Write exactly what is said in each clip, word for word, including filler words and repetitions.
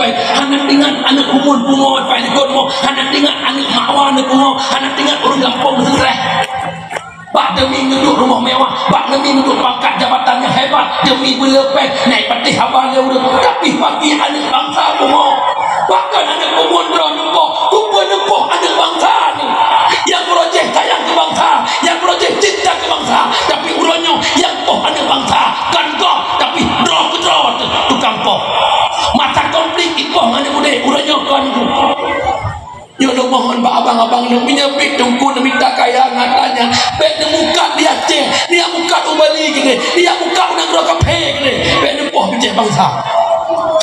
Hana teuingat aneuk umum pungo, hana teuingat aneuk makwa aneuk pungo, hana teuingat ureueng gampông seukreh. Bak demi neuduek rumoh mewah, bak demi neuduek pangkat jabatan nyang hebat, demi beuleupeh, nai patéh haba lé ureueng, tapi bagi aneuk bansa pungo. Bahkan aneuk umum droe neupoh, kupeuneupoh aneuk bansa nyoe. Nyang uroe jih sayang keu bansa, nyang uroe jih cinta keu bansa, tapi uroe nyoe nyang poh aneuk bansa, kon gob, tapi droe keudroe teuh tukang poh. Masa konflik ipoh ngon aneuk udeb, uroe nyoe kon. Nyoe lôn mohon bak abang-abang lôn, meunyoe pih teungku neumita kaya ngon ata nyan, bèk neumukat di Aceh, neumukat u Bali keudeh, neumukat u nanggroe kaphé keudeh, bèk neupoh bijèh bansa.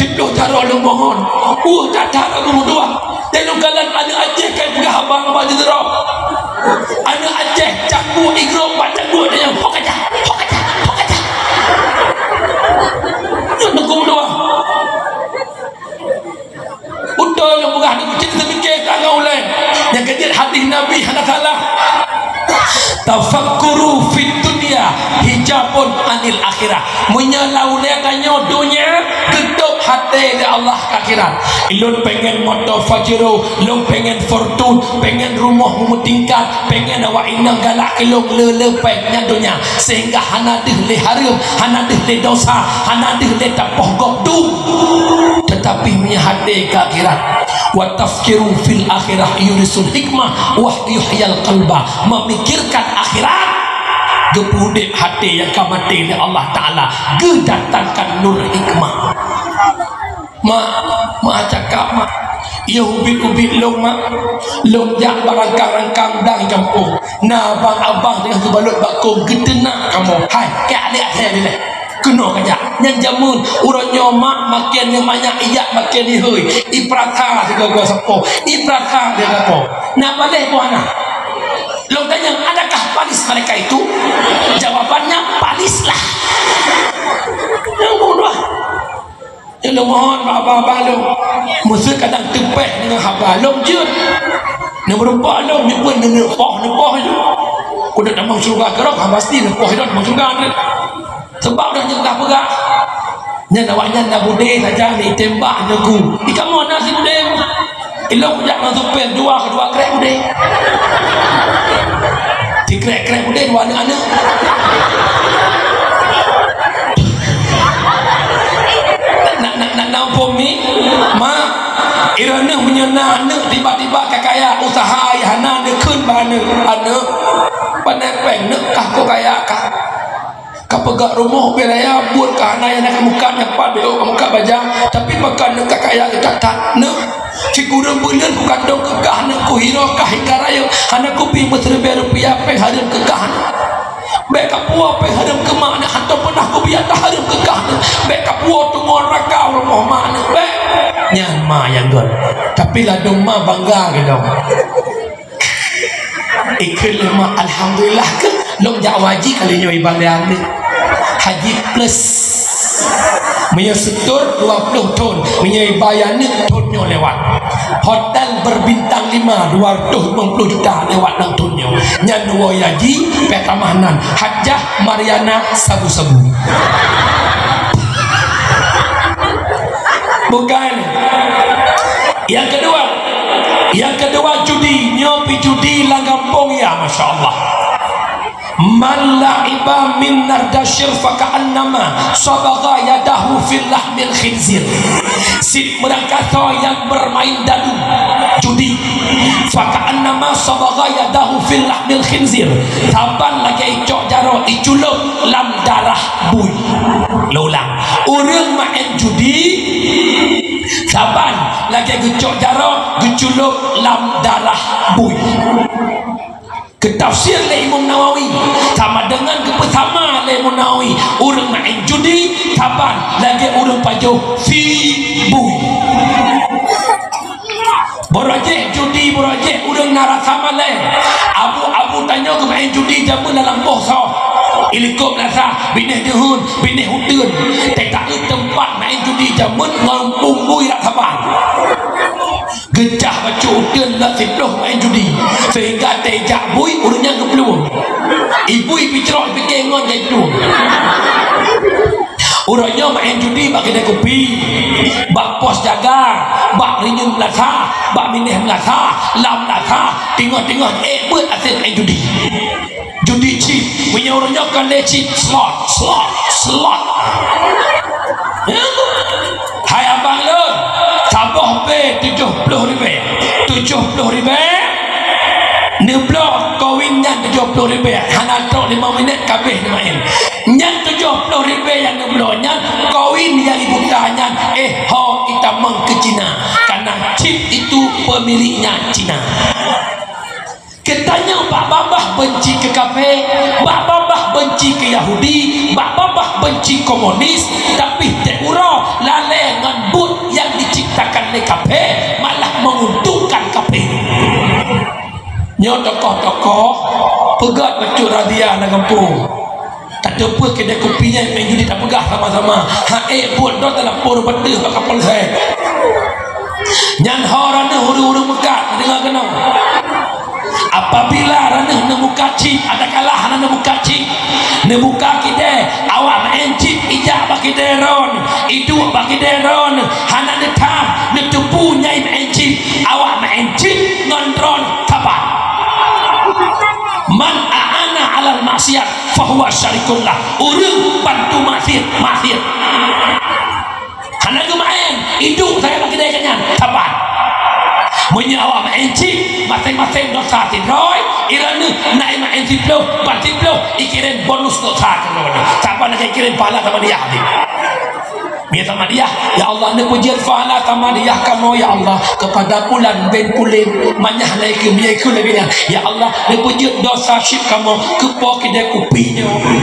Siplôh jaroe lôn mohon, uh that-that Abu Meutuah. Lôn kalon aneuk Aceh ka peugah abang bak sidroe. Aneuk Aceh cangguek igrôp bak cangguek, dia nyan, "Hok aja, hok aja, hok aja." Nyoe teungku meutuah. Beutôi nyang peugah di kucing teumikir ka ngon ulèe. Nyang keujeuet hadis Nabi hana salah. Tafakkuru fid dunya hijabun anil akhirah. Meunyoe lam ulèe tanyoe donya, geutôp até lé Allah keu akhirat. Lôn pengen moto Pajero, lôn pengen Fortuner, pengen rumoh meumeutingkat, pengen awak inong galak keu lôn le-le péng nyan donya. Sehingga hana deuh lé hareuem, hana deuh lé dosa, hana deuh lé tapoh gob dum. Teutapi meunyoe até keu akhirat, wa tafkiru fil akhirah yurisul hikmah wa yuhyil qalba. Memikirkan akhirat, geupeuudép até nyang ka maté lé Allah Taala, geudatangkan nur hikmah. Mak, mak cakap, mak. Yôh ubit-ubit lôn, mak. Lôn jak barangkang-rangkang dang gampông. Na abang-abang teungoh geubalot bakong, geuteunak kamoe. Hai, keu aneuk asèe dilèe. Keunoe kajak. Nyan jameun, uroe nyoe mak maken nyang manyak, ijak maken ihôi. Iprasa sigoe-goe sapo. Iprasa sigoe sapo. Na paléh boh hana. Lôn tanyong, adakah palis mereka itu? Jawabannya, palislah. Nyang bodoh. Nyang lôn mohon bak abang-abang lôn, meuseu kadang teupéh deungon haba lôn jeuet. Nyang meurumpok lôn, nyoe pun neupoh, neupoh ju. Kudeuek tamong syeuruga keurok, ha, pasti neupoh lôn tamong syeuruga nyan. Sebab dah nyoe ka peugah. Nyan awaknyan na budé saja, neutembak neuku. Di kamoe na si budé. Ilôn kujak ngon supir dua, keudua krek udeh. Sikrek-krek udeh dua aneuk-aneuk. Nak, nak, nak, nak umpung ni, mak, droeneuh meunyoe na aneuk tiba-tiba ka kaya, usaha ayah na neukheun bak aneuk, "Aneuk, panè péng neuk kah keu kaya kah?" Ka peugah rumoh ubé raya, buet ka hana nyang na kamukat, nyang pat beuh kamukat baja, tapi pakon neuk ka kaya geutat-tat. Neuh, sikureueng buleuen kukandong keu kah, neuk kuhiroe kah hingga rayeuk, hana kubi meusiribèe rupiah péng hareuem keu kah. Bèk kapuwoe péng hareuem keu mak, neuk hantom peunah kubi ata hareuem keu kah. Bèk kapuwoe teungoh raka rumoh mak, neuk bèk. Nyan ma nyang göt. Tapi ladôm ma bangga keudong. Ikheun lé mak, alhamdulillah keuh, lôn jak haji kali nyoe iba lé aneuk. Haji plus. Meunyoe seutôt dua ploh thon, meunyoe iba aneuk thon nyoe lewat. Hotel berbintang lima dua ratus lima puluh juta lewat lam thon nyoe. Nyan dua haji, pèt tamah nan. Hajjah Mariana sabu-sabu. Bukan. Yang kedua, yang kedua judi, nyoe pi judi lam gampông ya, masya Allah. Man la'iba min nardasyir faka'annama sabagha yadahu fil lahmil khinzir. Si meurangkasoe nyang bermain dadu, judi, faka'annama sabagha yadahu fil lahmil khinzir. Saban lagèe icok jaroe iculop lam darah bui. Lôn ulang, ureueng maén judi saban lagèe geucok jaroe geuculop lam darah bui. Geutafsir lé Imam Nawawi, sama deungon geupeusama lé Imam Nawawi, ureueng maén judi saban lagèe ureueng pajoh fi bui. Beurajih judi, beurajih ureueng na rasa malèe. Abu-abu tanyoe geumaén judi jameun lam lampôh soe. Ilikot meunasah, binéh deuheun, binéh uteuen. Teuka teumpat maén judi jameun ngon umpung bui rak saban. Geucah bacut uteuen lam siplôh maén judi. Sehingga teuka bui ureueng nyan geuplueng. Ibui picrok pike ngon jai plueng. Uroe nyoe maén judi bak keudè kupi, bak pos jaga, bak rinyueng meulasah, bak mineh meulasah, lam meulasah, teungoh-teungoh ék beuet até maén judi. Judi chip, meunyoe uroe nyoe kon lé chip, slot, slot, slot. Hai abang lôn, saboh bèe tujoh ploh ribèe. Tujoh ploh ribèe, neubloe koin nyan tujoh ploh ribèe, hana trok limong minét ka abéh neumaén. Nyan tujoh ploh ribèe nyang neubloe nyan, koin nyang ibuta nyan, éh, ho itamong keu Cina, karena chip itu pemiliknya Cina. Geutanyoe bak babah beunci keu kafé, bak babah beunci keu Yahudi, bak babah beunci komunis, tapi tiep uroe lalée ngon buet nyang diciptakan lé kafé malah menguntungkan kafé. Nyoe tokoh-tokoh peugah bacut razia lam gampông. Tateupeue keudè kupi nyan main judi tapeugah sama-sama. Hak ék buet droe talapor beuteuh bak Kapolsek. Nyan ho raneuk ureueng-ureueng meukat, deungoe keunoe. Apabila raneuk neumuka chip, adakala hana neumuka chip, neubuka keudè, awak maén chip ijak bak keudè droen, iduek bak keudè droen, hana neutham, neuteupeue nyai maén chip, awak maén chip ngon droen sapat. Man a'ana 'alal maksiat fahuwa syarikun lah. Ureueng bantu maksiat, maksiat. Hana geumaén, iduek sagai bak keudè geuh nyan, sapat. Meunyoe awak maén chip, maséng-maséng dosa sidroe, i droeneuh na maén siploh, ban siploh, ikirém bonus dosa keu droeneuh. Saban lagèe ikirém pahala samadiyah tadi. Mita samadiyah, "Ya Allah, neupeujeuet pahala samadiyah kamoe, ya Allah, kepada pulan bin pulan, manyah lagèe keu, lagèe keu lagèe nyan. Ya Allah, neupeujeuet dosa chip kamoe keu po keudè kupi nyoe."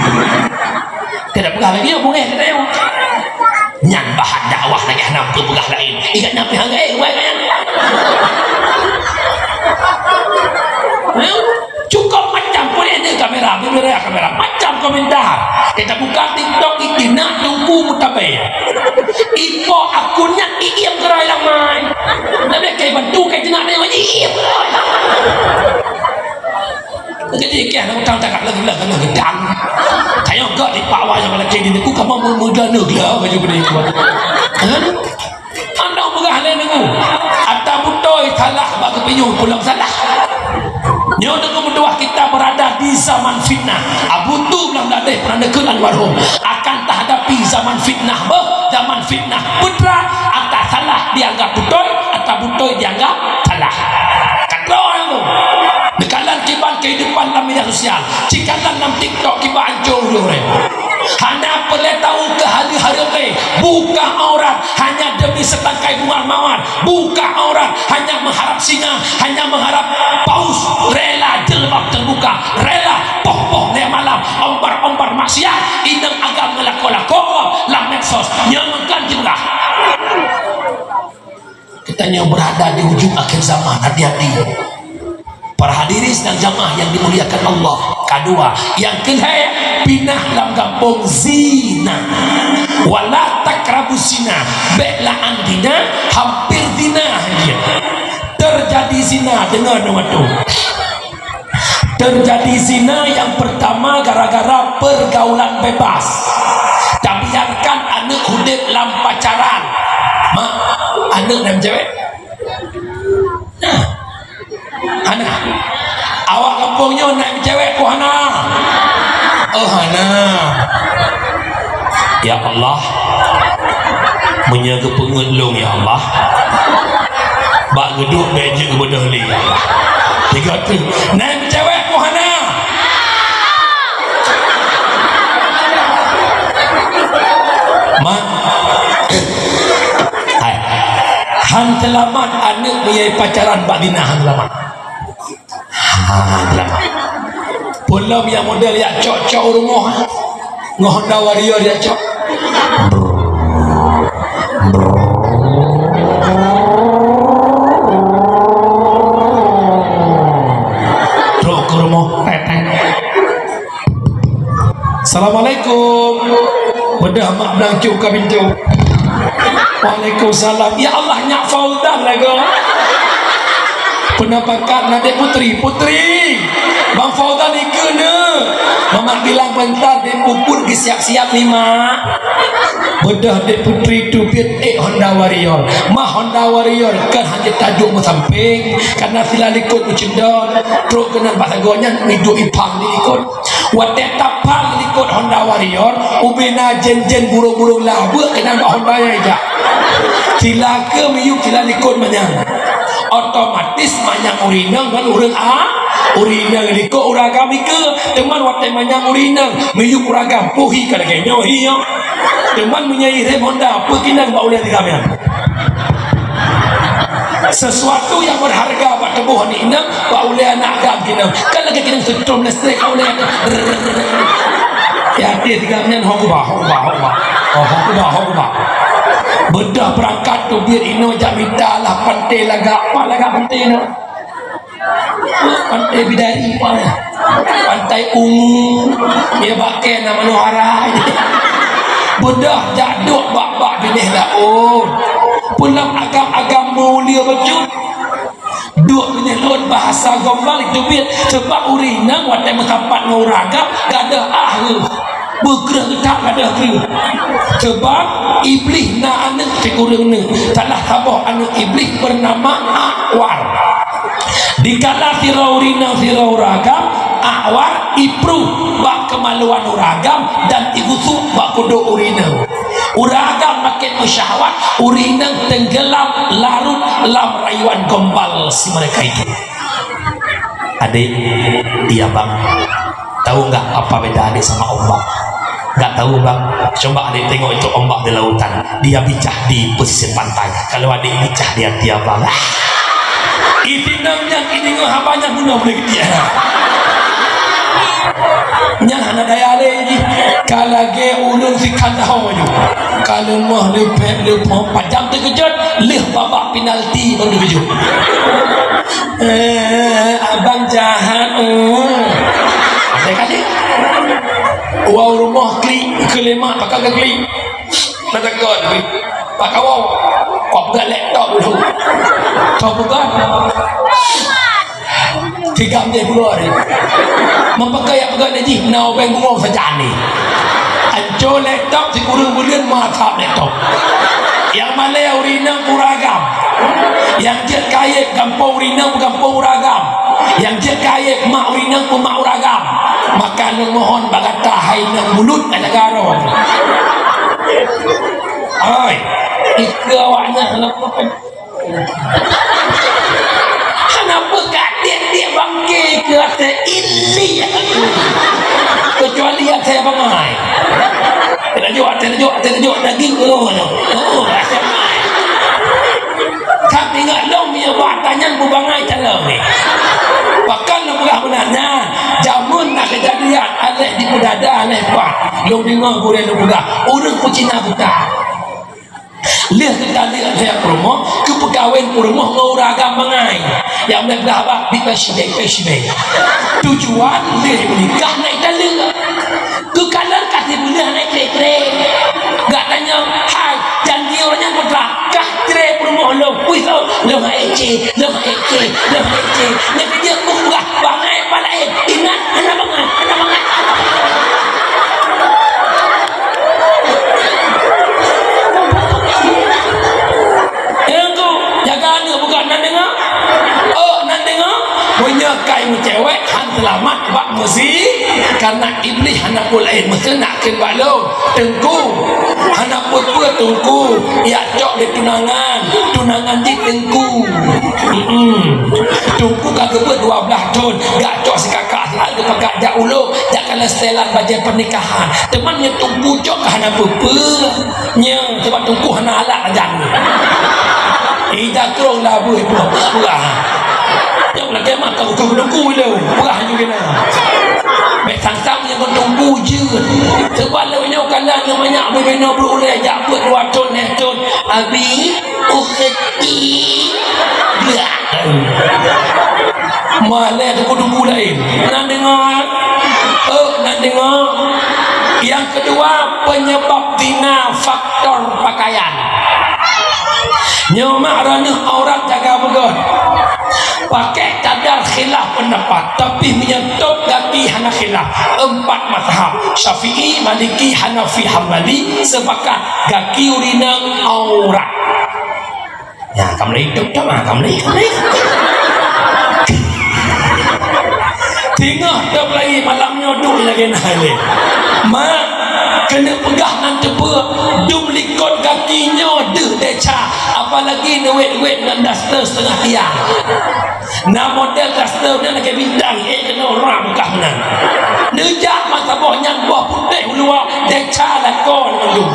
Tidak peugah lagi, ya, bungéh kita, ya. Nyan bahan dakwah lagèe hana peugah laén. Ingat nyan pih hareué, wai nyan. Hah? Cukup macam pun ada kamera, kamera, kamera. Macam komentar. Kita buka TikTok, itu nak tunggu mutabé. Info akun nyan iiem gerai lamai. Tapi kayak bantu, kayak jenak dia, iiem gerai lamai. Jadi, kiah na utang cakap lagi lah, kena gedang. Saya enggak di Pak Wayang lagi di aku, kamu mau muda negara baju benda itu. Hah? Anda peugah lé nunggu. Ata beutôi salah bak geupinyueng pulang salah. Nyoe nunggu meutuah kita berada di zaman fitnah. Abu Tu lam ladeh pernah neukheun almarhum. Akan tahadapi zaman fitnah beuh, zaman fitnah putra, ata salah dianggap beutôi, ata beutôi dianggap salah. Ka droe nyan tu. Neukalon kiban kehidupan lam media sosial. Cikalan lam TikTok kiban ancô ureueng. Hana peureulèe tahu keu hareuem-hareuem lé. Buka aurat hanya demi setangkai bunga mawar. Buka aurat hanya mengharap singa, hanya mengharap paus. Rela jilbab terbuka, rela poh-poh lhèe malam, ombar-ombar maksiat, inong agam ngeulako-lako lam medsos. Nyoe meukan jeulah. Kita nyoe berada di ujung akhir zaman, hati-hati. Para hadirin sidang jamaah yang dimuliakan Allah. Kedua, yang kelhèe, pinah lam gampông zina. Wala takrabu zina. Bèk la'an zina, hampir zina. Terjadi zina, deungoe, deungoe tu. Terjadi zina yang pertama gara-gara pergaulan bebas. Tabiarkan aneuk udép lam pacaran. Mak, aneuk dan cewek. Nah. Hana. Awak gampông nyoe na cewek ku hana? Oh, hana. Ya Allah. Meunyoe geupeungeut lôn, ya Allah. Bak geuduek bèk jeuet geubeudôh lé, ya Allah. Tiga tu. Na cewek ku hana? Mak. Hai. Han seulamat aneuk meunyoe pacaran bak zina, han seulamat. Han seulamat. Peulom nyang model jak cok-cok u rumoh, ha? Ngon Honda Warrior jak cok. Brrr. Brrr. Trok keu rumoh, tet, tet. Assalamualaikum. Beudôh mak blang cok ka pintoe. Waalaikumsalam. Ya Allah, nyak Fauzan lagoe. Penampakan na dek Putri. Putri, Bang Fauzan ikeu neu. Mamak bilang bentar dek puput geusiap-siap lima. Beudôh dek putri teubiet ék Honda Warrior. Ma Honda Warrior kan hana tajok meusampéng, karena sila likot meucendon, trok keunan bak sagoe nyan miduek ipang di likot. Watèe tapang likot Honda Warrior, ubena jén-jén burông-burông labeuk keunan bak Honda nyang ijak. Sila keu miyueb sila likot manyang. Otomatis manyang ureueng inong ngon ureueng a-, ureueng inong likot ureueng agam ikeue. Teuma watèe manyang ureueng inong, miyueb ureueng agam, puhi ka lagèe nyoe hi nyoe. Teuma meunyoe irem Honda, peue kinong bak ulèe tigam nyan? Sesuatu yang berharga bak tuboh aneuk inong, bak ulèe aneuk agam kinong. Kan lagèe kinong setrum listrik ka ulèe. Ya, até tigam nyan ho kuba, ho kuba, ho kuba. Oh, ho kuba, ho kuba. Beudôh beurangkat teubiet inoe jak mita lah panté lagak, apa lagak panté nyoe? Pantai Bidari, Pantai Ungu, ya, bak kèe na manohara. Beudôh jak duek bak-bak binéh laôt. Peulam agam-agam mulia bacut. Duek binéh laôt bahasa gombal teubiet, sabab ureueng inong watèe meusapat ngon ureueng agam, gadôh ah. Beukreueh that gadôh kreueh. Sebab Iblih na aneuk sikureueng neuk. Salah saboh aneuk Iblih bernama Akwar. Dikala sidroe ureueng inong sidroe ureueng agam, Akwar ipruh bak keumaluan ureueng agam dan igusuk bak kudok ureueng inong. Ureueng agam makin meusyahwat, ureueng inong tenggelam larut lam rayuan gombal si mereka itu. Adik, iya bang, tahu nggak apa beda adik sama ombak? Nggak tahu bang. Coba adik tengok itu ombak di lautan, dia bicah di pesisir pantai. Kalau adik bicah di hati abang, ah! Itinang nyan, itinang haba nyan guna boleh gede. Nyan hana daya lé jih. Ka lagèe ulôn sikan tahu nyoe. Ka leumoh leupet leupom pajam teukeujot, lheueh babak penalti baru teukeujot. Eh, abang jahat, eh. Ada kali. Wah, rumoh klik, keu lima pakai klik. Mata kon, pakai wow. Kok peugah laptop dulu. Kau peugah. Tiga menit keluar ni. Meupakai nyang peugah jih, na ubeng bungong sajan ni. Anco laptop sikureueng buleuen masa laptop. Nyang malèe ureueng inong ureueng agam. Nyang jeuet kayèe gampông ureueng inong gampông ureueng agam. Nyang jeuet kayèe mak ureueng inong mak ureueng agam. Maka lôn mohon bak gata hai inong bulut ka jaga droe. Hai, ikeue awaknyan kenapa? Kenapa ka tiek-tiek bangke keu até ini? Kecuali até bangai. Terjok, terjok, terjok daging ureueng tu. Oh, até bangai. Tapi ingat lom, ya, bah, tanyan bubangai calon ni. Bahkan lom peugah beuna nyan, jameun na keujadian, aléh di peudada, aléh pat. Lom deungoe gurèe lom peugah, ureueng peucina buta. Lheueh geutaleuek lheueh peurumoh, geupeukawen peurumoh ngon ureueng agam bangai. Nyang meunan blah bak di flashback, flashback. Tujuan lheueh meunikah naik taleuek. Geukalon ka sibeuleueh naik trek-trek. Gak tanyong, "Hai, janji ureueng nyan putra, kah trek peurumoh lôn?" Wih, lôn, lôn hana ék, lôn hana ék, lôn hana ék. Nyang keujeuet peugah, bangai pat laén. Ingat, hana bangai, hana bangai. Teungku, jaga aneuk bukan nan deungoe. Oh, nan deungoe. Meunyoe kai meucewek, han seulamat bak meusi, karena Iblih hana peue laén meuseundak keu bak lôn. Teungku, hana peue-peue teungku, jak cok lé tunangan, tunangan jih teungku. Mm-mm. Teungku ka geubeuet dua blah thon, jak cok sikakak siat geupakat jak ulo, jak kalon setelan bajèe pernikahan. Teuma nyoe teungku cok ka hana peue-peue. Nyoe, sabab teungku hana alat ajan. Ija krong labeuh itu, peugah. Nyang lagèe mata ukur teungku ilèe, peugah juga na. Bèk sang-sang nyang teungku jeuet. Sebab lewat nyoe kala nyoe manyak bubena beurulèe jak beuet dua thon, lhèe thon. Abi, ukti. Malèe teungku-teungku laén. Nan deungoe? Oh, nan deungoe? Nyang keudua, penyebab zina faktor pakaian. Nyoe mak droeneuh aurat jaga beugöt. Pakai cadar khilaf pendapat, tapi meunyoe top gaki hana khilaf. Empat mazhab, Syafi'i, Maliki, Hanafi, Hambali, sepakat gaki ureueng inong aurat. Ya, ka mulai hidup dah, ah, ka mulai, ka mulai. Teungoh teupeulayie malam nyoe duek lagèe na lé. Mak, keuneuk peugah ngon teupeue, dum likot gaki nyoe deuh desya, apalagi neuwét-wét ngon daster seutengah tiang. Na model daster nyan lagèe bintang, eh, keunoe rang beukah meunan. Neujak masa boh nyan boh putéh u luwa, desya lakoe ngon dum.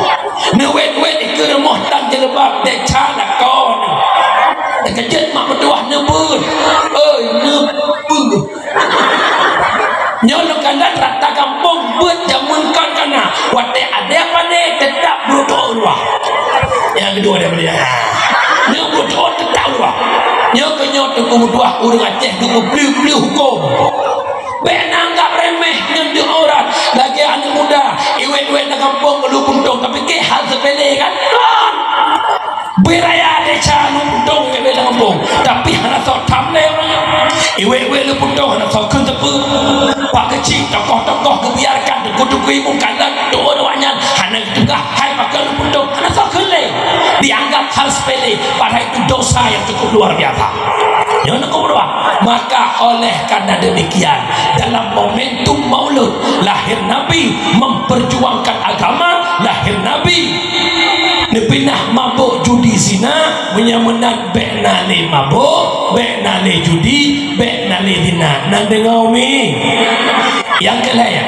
Neuwét-wét ikeue rumoh tan jilbab, desya lakoe. Teukeujot mak meutuwah neubeuet. Oi, neubeuet. Nyoe lôn kalon rata gampông beuet jameun kon ka na. Watèe adak pané teutap beureutoh u luwa. Nyang keudua dia beuet. Nyoe beureutoh teutap u luwa. Nyoe keu nyoe teungku meutuwah ureueng Aceh geupeubleuh-bleuh hukôm. Bèk na anggap remeh ngon deuh aurat. Lagèe aneuk muda, iwét-wét lam gampông geuleueh puntông, tapi keu hal sepele kan? Kon. Beu raya desya leueh puntông iwét-wét lam gampông, tapi hana soe tham lé ureueng nyan. Iwét-wét leueh puntông hana soe kheun teupeue. Pak Keuchik, tokoh-tokoh geubiarkan teungku-teungku ilmu kalon tu'on awaknyan hana geupeugah hai pakon leueh puntông, hana soe kheun lé. Dianggap hal sepele, padahal itu dosa yang cukup luar biasa. Nyoe neukeuh dua. Maka oleh karena demikian, dalam momentum Maulud, lahir Nabi memperjuangkan agama, lahir Nabi neupinah mabök judi zina, meunyoe meunan bèk na lé mabök, bèk na lé judi, bèk na lé zina. Na deungö mi? Nyang keulhèe,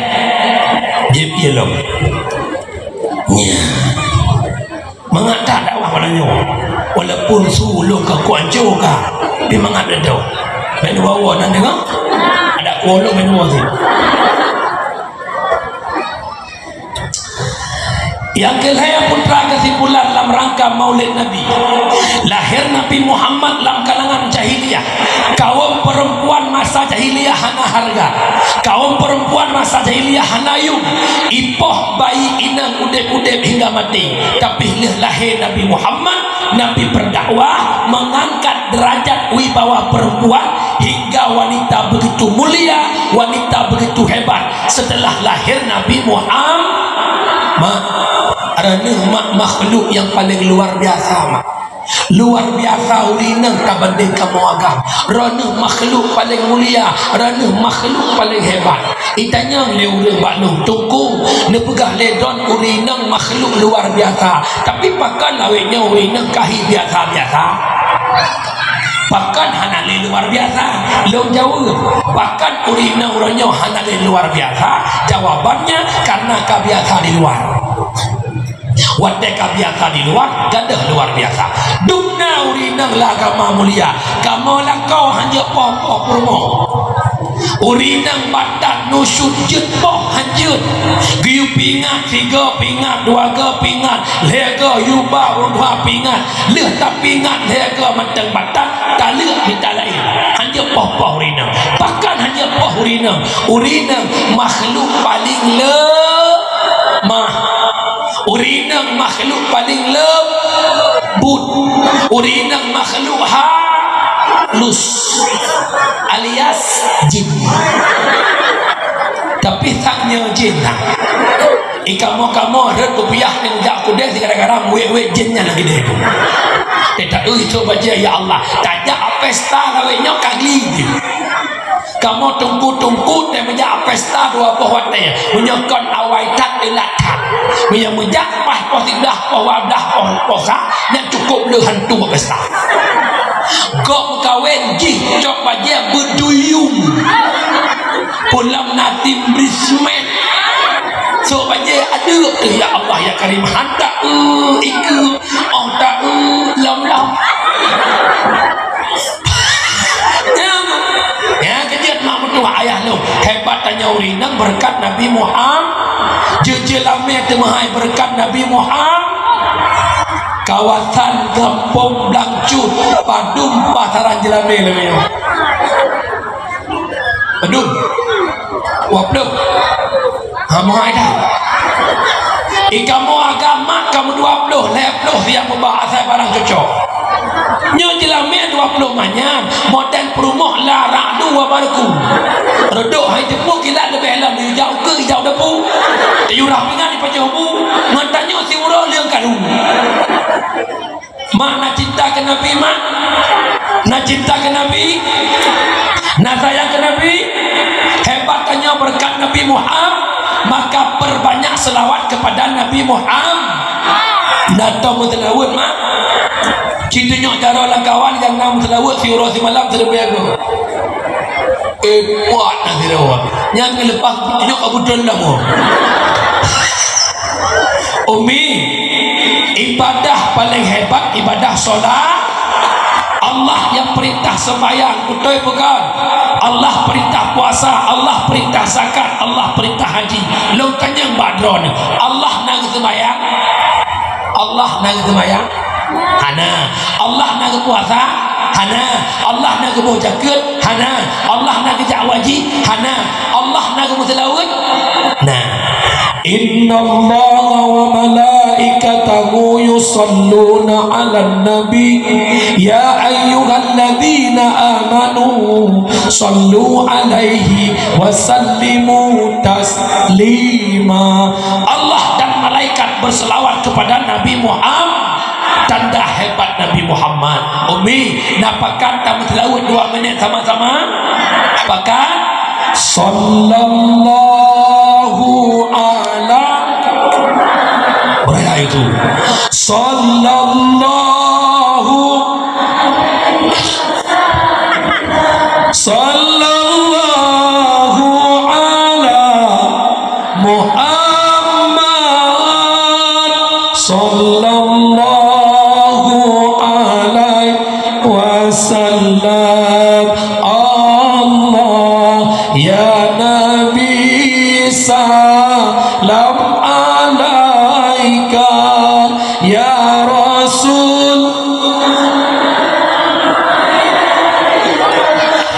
jieb ié lom. Nya. Mangat that dakwah malam nyoe. Walaupun su lôn ka kuanco ka, tapi mangat beutôi. Main bawa nan dengar. Ada kuolong main bawa sih. Nyang keulhèe putra kesimpulan lam rangka Maulid Nabi. Lahir Nabi Muhammad lam kalangan jahiliyah. Kaum perempuan masa jahiliyah hana harga. Kaum perempuan masa jahiliyah hana yum. Ipoh bayi inong udeb-udeb hingga mati. Tapi lheueh lahé Nabi Muhammad, Nabi berdakwah mengangkat derajat wibawa perempuan hingga wanita begitu mulia, wanita begitu hebat. Setelah lahir Nabi Muhammad, mak, droeneuh mak makhluk nyang paléng luar biasa, mak. Luar biasa ureueng inong tabandéng kamoe agam. Droeneuh makhluk paléng mulia, droeneuh makhluk paléng hebat. Itanyong lé ureueng bak lôn, "Teungku, neupeugah lé droen ureueng inong makhluk luar biasa, tapi pakon awét nyoe ureueng inong ka hi biasa-biasa? Pakon hana lé luar biasa?" Lôn jaweueb, "Pakon ureueng inong uroe nyoe hana lé luar biasa?" Jawabannya, karena ka biasa di luar. Watèe ka biasa di luar, gadôh luar biasa. Dum na ureueng inong lam agama mulia, kamoe lakoe hanjeuet poh-poh peurumoh. Ureueng inong batat nusut jeuet poh hanjeuet. Geuyue pingat, sigoe pingat, dua goe pingat, lhèe goe yue ba ureueng tuha pingat. Lheueh tapingat lhèe goe mantong batat, taleuek mita laén. Hanjeuet poh-poh ureueng inong. Pakon hanjeuet poh ureueng inong? Ureueng inong makhluk paléng lemah. Ureueng inong makhluk paléng lembut. Ureueng inong makhluk halus alias jin. Tapi sang nyoe jin nah. Ih, kamoe-kamoe rhot kupiah nyang jak keudè gara-gara muet-muet jin nyan lagèe deh. Teuta eu itu bajèe, ya Allah. Tajak pesta lawét nyoe ka gli jih. Kamoe teungku-teungku teuh meujak pesta dua boh watèe. Meunyoe kon awai that, teulat that. Meunyoe meujak paih poh siblaih, poh dua blah, poh, poh sa, nyan cukôp le hantu pesta. Gob meukawen jih cok bajèe beuduyung. Pulang na tim brismet. Sok bajèe adeuk teuh, ya Allah, ya Karim. Han ta eu ikeue, oh ta eu lom-lom. Ya, keujeuet mak meutuah ayah lôn. Hebat tanyoe ureueng inong beureukat Nabi Muhammad. Jeuet jeulamé teumeuhai beureukat Nabi Muhammad. Kawasan Gampông Blang Cut, padum pasaran jeulamé lagèe nyoe. Padum? Dua ploh. Ha, mohai dah. Ih, kamoe agam mak kamoe dua ploh, lhèe ploh siap meuba asai barang cocok. Nyoe jeulamé dua Lôn manyam, model peurumoh la ra'du wa barqu. Reudôk hai teupeu kilat leubeh lom, ijak ukeue, ijak dapu. Tayue rhah pingan ipajoh bu, ngon tanyoe siuroe leung karu. Mak na cinta keu Nabi, mak? Na cinta keu Nabi? Na sayang keu Nabi? Hebat tanyoe beureukat Nabi Muhammad, maka peurbanyak seulawat keupada Nabi Muhammad. Na tom meuseulaweuet, mak? Ci tunyok jaroe lam kawan nyang na meuseulaweuet siuroe simalam sireubee go. Eh, kuat na siuroe. Nyang leupah tunyok ka beutôi lam. Umi, ibadah paling hebat ibadah solat. Allah nyang peurintah sembahyang, beutôi bukan? Allah peurintah puasa, Allah peurintah zakat, Allah peurintah haji. Lôn tanyong bak droeneuh, Allah na geuseumbahyang? Allah na geuseumbahyang? Hana. Allah na geupuasa? Hana. Allah na geuboh jakeuet? Hana. Allah na geujak haji? Hana. Allah na geumeuseulaweuet? Na. Innallaha wa malaikatahu yusalluna 'alan nabi, ya ayyuhalladzina amanu sallu 'alaihi wa sallimu taslima. Allah dan malaikat berselawat kepada Nabi Muhammad. Tanda hebat Nabi Muhammad. Umi, na pakat tameuseulaweuet dua minit sama-sama? Pakat? Sallallahu ala. Beraya itu. Sallallahu. Sallallahu ala Muhammad, sallallahu alaihi wasallam. Allah, ya Nabi, salam alaika, ya Rasul.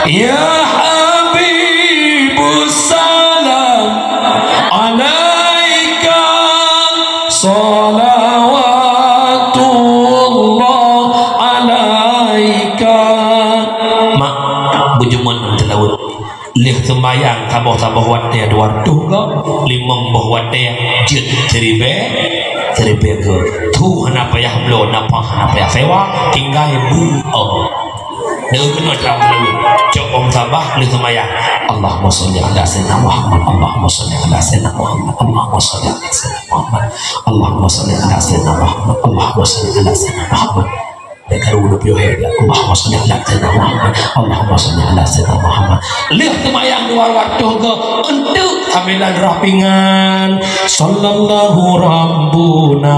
Ya Habibus salam alaika, salawatullah alaika. Mak, bujuman meuteulaweuet. Lheueh seumayang saboh-saboh watée dua reutôh goe, limong boh watée jeuet siribée, siribée goe. Thu hana payah bloe, nafah hana payah sewa, tinggai bu-, oh. Deungon keunoe cara meulalu, cok bom sabah lheueh seumayang. Allahumma shalli ala sayyidina Muhammad, Allahumma shalli ala sayyidina Muhammad, Allahumma shalli ala sayyidina Muhammad, Allahumma shalli ala sayyidina Muhammad, Allahumma shalli ala sayyidina Muhammad. Dek karu udah piôh ya, Allahumma shalli ala sayyidina Muhammad, Allahumma shalli ala sayyidina Muhammad. Lheueh seumayang dua reutôh goe, untuk sambilan rhah pingan. Sallallahu rabbuna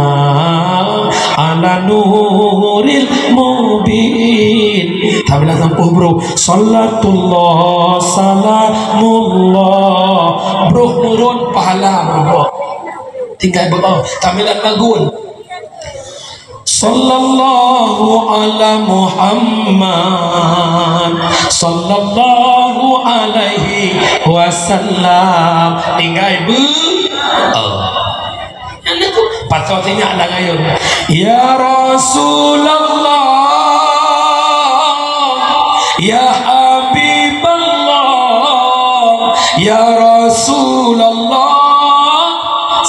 ala nuril mubin. Sambilan sampôh, bro. Salatullah, salamullah. Bro, nurun pahala, bro. Tinggai beuh, sambilan lagun. Sallallahu ala Muhammad, sallallahu alaihi wasallam. Tinggai beuh. Oh. Nyang tu pasal sinyak lam ayun. Ya Rasulullah, ya Habiballah, ya Rasulullah,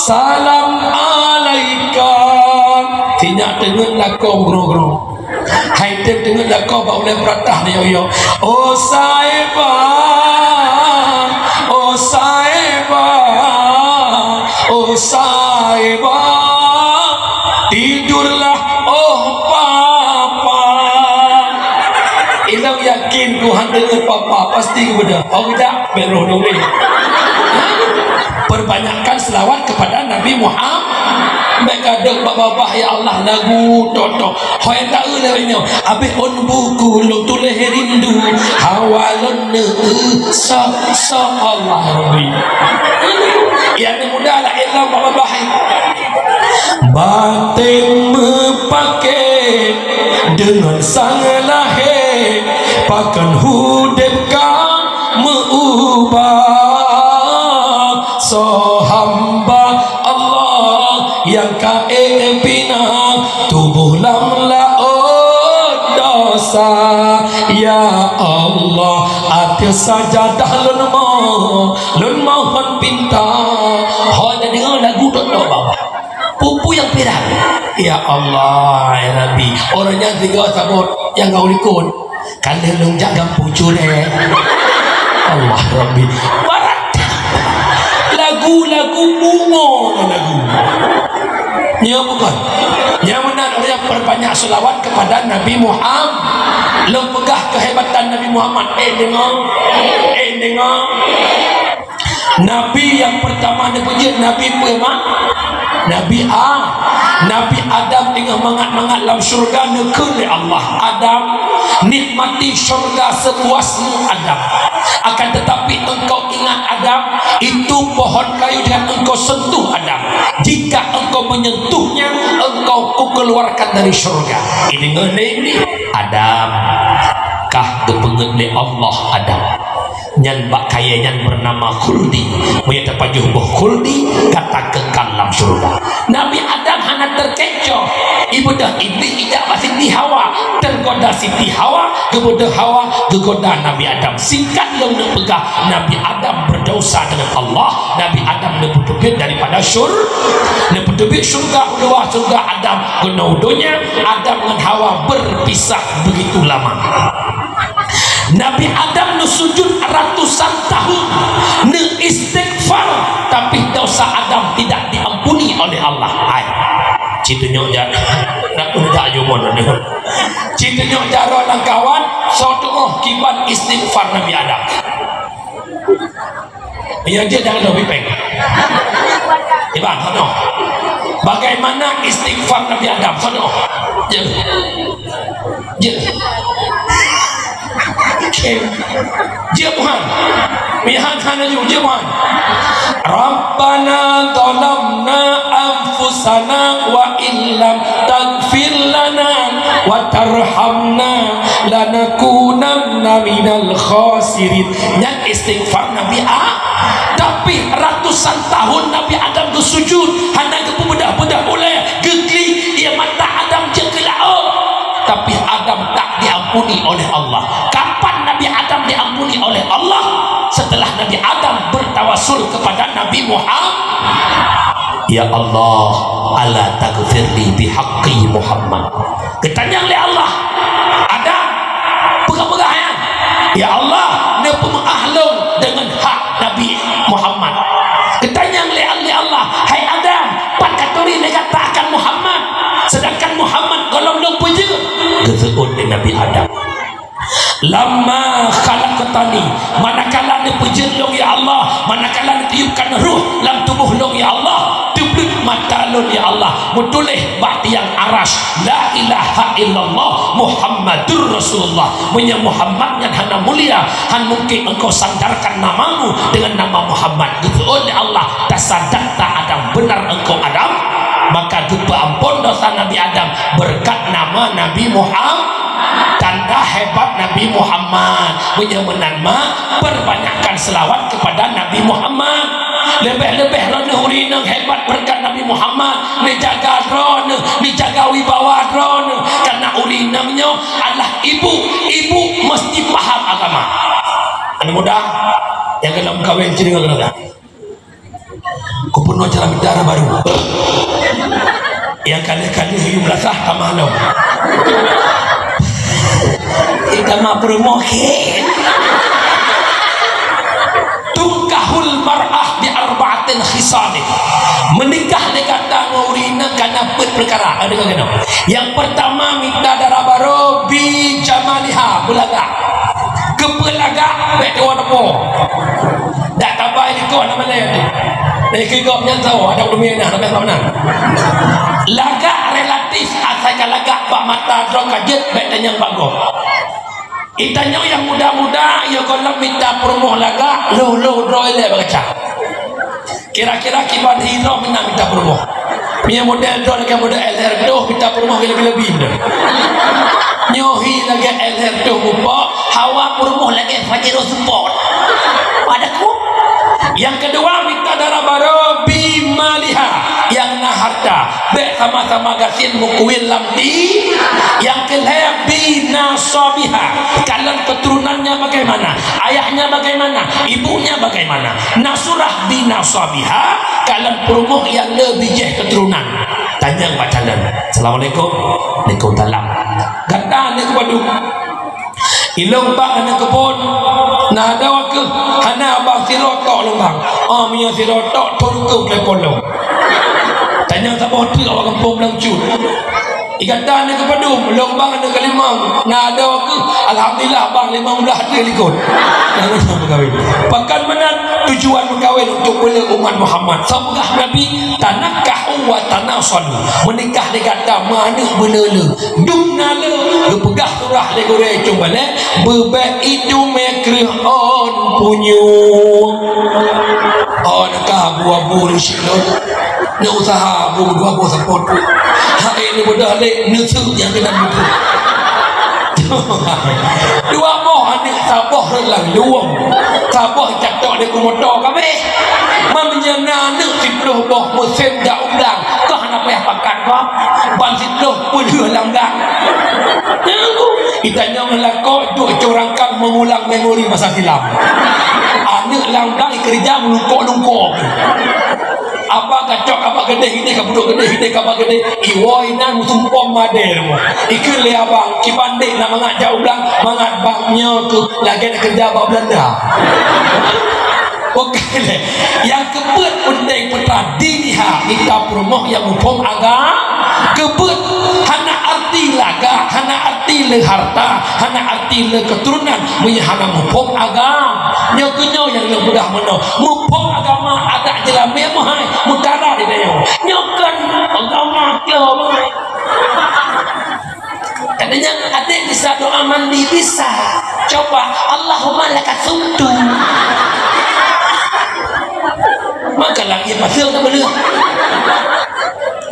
salam alaika. Sinyak teungeut lakoe grong-grong. Hai tem teungeut lakoe bak ulée peuratah nyoe-nyoe. Oh saeba, oh saeba, oh saeba, tidurlah oh papa. Ilong yakin Tuhan deungon papa pasti geubeudôh. Oh tidak, bek roh nuri. Perbanyakkan selawat kepada Nabi Muhammad. Bek kadok bak babah, ya Allah, lagu toto. Hoi tahu lewat ini. Habis on buku lung tulis rindu. Hawa lon ne sa sa Allah Rabbi. Ya ni mudah lah ilong bak babah. Baten meupaké deungon sang lahé, pakon udeb ka meuubah. Soe hamba Allah nyang ka ék pina tuboh lam laôt dosa. Ya Allah, ateueh sajadah lôn mohon, lôn mohon pinta. Ho, na deungoe lagu dok-dok bak. Peue-peue nyang piran. Ya Allah, ya Rabbi. Ureueng nyan sigoe sabot nyang gau likot. Ka lheueh lôn jak gampông Curek. Allah Rabbi. Barat. Lagu-lagu bungo lagu. Nyoe bukan. Nyang meunan ureueng perbanyak selawat kepada Nabi Muhammad. Lôn peugah kehebatan Nabi Muhammad. Eh, deungoe. Eh, deungoe. Nabi nyang pertama neupeujeuet Nabi peue, mak? Nabi A-, Nabi Adam teungoh mangat-mangat lam syurga, neukheun lé Allah, "Adam, nikmati syurga sepuasmu, Adam. Akan tetapi engkau ingat, Adam, itu pohon kayu jangan engkau sentuh, Adam. Jika engkau menyentuhnya, engkau kukeluarkan dari syurga." Ini ngeuneng ni, Adam, kah geupeungeuet lé Allah, Adam. Nyan bak kayée nyan bernama Khuldi. Meunyoe tapajoh boh Khuldi, gata kekal lam syurga. Nabi Adam hana teukecoh. Ibeudôh Iblih ijak bak Siti Hawa. Tergoda Siti Hawa, geubeudôh Hawa, geugoda Nabi Adam. Singkat lom neupeugah, Nabi Adam berdosa dengan Allah. Nabi Adam neupeuteubiet daripada syur-, neupeuteubiet syurga, u luwa syurga Adam keunoe u donya. Adam ngon Hawa berpisah begitu lama. Nabi Adam neusujud ratusan tahun, neuistighfar, tapi dosa Adam tidak diampuni oleh Allah. Hai, citunyok jaroe, nak untak jumon ni. Citunyok jaroe lam kawan, soe tuoh kiban istighfar Nabi Adam. Nyang jeuet jangan lom pipeng. Iban, soe tuoh. Bagaimana istighfar Nabi Adam? Soe tuoh. Jeuet. Jeuet. Jeuet, Tuhan. Mihan hana jeuet, jeuet, Tuhan. Rabbana zalamna anfusana wa illam taghfir lana wa tarhamna lanakunanna minal khasirin. Nyan istighfar Nabi A-, tapi ratusan tahun Nabi Adam geusujud, hana geupeubeudah-beudah ulée, geuklik, ie mata Adam jeuet keu laôt. Tapi Adam tak diampuni oleh Allah. Kapan Nabi Adam diampuni oleh Allah? Setelah Nabi Adam bertawasul kepada Nabi Muhammad. Ya Allah, ala taghfirli bihaqqi Muhammad. Geutanyong lé Allah, Adam, peugah-peugah nyan, "Ya Allah, neupeumeu'ah lôn deungon hak Nabi Muhammad." Geutanyong lé, lé Allah, "Hai Adam, pat katuri lé gata akan Muhammad, sedangkan Muhammad gohlom lôn peujeuet?" Geuseuôt lé Nabi Adam, "Lamma khalaqtani, manakala neupeujeuet lôn, ya Allah, manakala neutiupkan roh lam tuboh lôn, ya Allah, teubleuet mata lôn, ya Allah, meutuléh bak tiang Arasy, 'La ilaha illallah Muhammadur Rasulullah.' Meunyoe Muhammad nyan hana mulia, han mungken Engkau sandarkan nama-Mu dengan nama Muhammad." Geuseuôt lé Allah, "Tasadaqta Adam, beunar engkau Adam." Maka geupeuamphon dosa Nabi Adam beureukat nama Nabi Muhammad. Tanda hebat Nabi Muhammad. Meunyoe meunan, mak, perbanyakkan selawat kepada Nabi Muhammad. Leubeh-leubeh droeneuh ureueng inong hebat beureukat Nabi Muhammad. Neujaga droeneuh, neujaga wibawa droeneuh. Karena ureueng inong nyoe adalah ibu. Ibu mesti paham agama. Aneuk muda, nyang gohlom kawén cit deungon geutanyoe. Kupeunoh cara mita dara barô. Nyang ka lheueh-ka lheueh yue beulasah tamah lom. Ita ma peurumoh khe. Tunkahul mar'ah bi arba'atin khisalin. Meunikah lé gata ngon ureueng inong kana peuet peukara. Deungoe keunoe. Nyang peurtama mita dara barô bi jamaliha, beulagak. Keupeue lagak, bék tuwoe teupeu. Dak tabai dikoh nama laén tu. Dari keu gob nyan tahu, ada ulama na, nama sama na. Lagak relatif, asai ka lagak bak mata droe ka jeuet, bék tanyong bak gob. Itanyoe nyang muda-muda, yo gohlom mita peurumoh lagak, lheuh-lheuh droe ilée bak kaca. Kira-kira kiban hi droe meunan mita peurumoh. Meunyoe model droe lagée model L R toh, mita peurumoh lagée lebi-lebi meunan. Nyoe hi lagée L R toh mupok, hawa peurumoh lagée Pajero Sport. Pada ku. Nyang keudua, mita dara barô bi maliha, nyang na harta. Bèk sama-sama gasien meukuwil lam di. Nyang keulhèe, binasabiha. Kalon keturunannya bagaimana? Ayahnya bagaimana? Ibunya bagaimana? Nasurah binasabiha, kalon peurumoh nyang le bijèh keturunan. Tanyong bak calon. Assalamualaikum. Waalaikumsalam. Gata aneuk padum? Ilôn bang aneuk keuphon. Na adoe keuh? Hana bang, sidroe tok lôn bang. Oh, meunyoe sidroe tok, thôn keuh telepon lôn. Tanyong saboh teuk awak gampông Blang Cut. Gata aneuk keupadum? Lôn bang aneuk keulimong. Na adoe keuh? Alhamdulillah bang, limong blah deuh likot. Langsung meukawen. Pakon meunan? Tujuan meukawen untuk bela umat Muhammad. Soe peugah Nabi, "Tanakahu wa tanasalu." Meunikah lé gata, meuaneuk beuneuleu. Dum na le, geupeugah surah lé gurèe Cong Balek, beubèk idumè kreueh ôn punyueng. Oh, ka abu-abu di sinoe. Neuk usaha abu dua boh sapot tu. Hai ni bodoh lé, neuseuek nyang keunan buku. Dua boh aneuk, saboh rot lam luwong. Saboh catok di kumoto kabeh. Meunyoe na aneuk siplôh boh musém jak u blang, kah hana payah pakat, bah. Ban siplôh peulheueh lam gang. Nyan ku, itanyong lakoe duek corangkan mengulang memori masa silam. Aneuk lam gang ikeurija meulungkok-lungkok. Apa gacok, apa geudeh ini ka pudok geudeh, ini ka apa geudeh. Iwoe inan musumpom madé rumoh. Ikheun lé abang, kiban dek na mangat jak u blang, mangat bang nyoe keuh lagèe na keureuja bak Belanda. Oke deh. Nyang keupeuet peunteng peue teuma diniha, mita peurumoh nyang muphom agama. Keupeuet hana arti lagak, hana arti le harta, hana arti le keuturonan, meunyoe hana muphom agama. Nyoe keuh nyoe nyang lôn peugah meunoe. Muphom agama adak jeulamé meuhai, mutara di dayong. Nyoe kon agama keu meuhai. Katanya, "Adek bisa doa mandi?" "Bisa." "Coba, Allahumma laka sumtu." Maka lagi pasal tak boleh.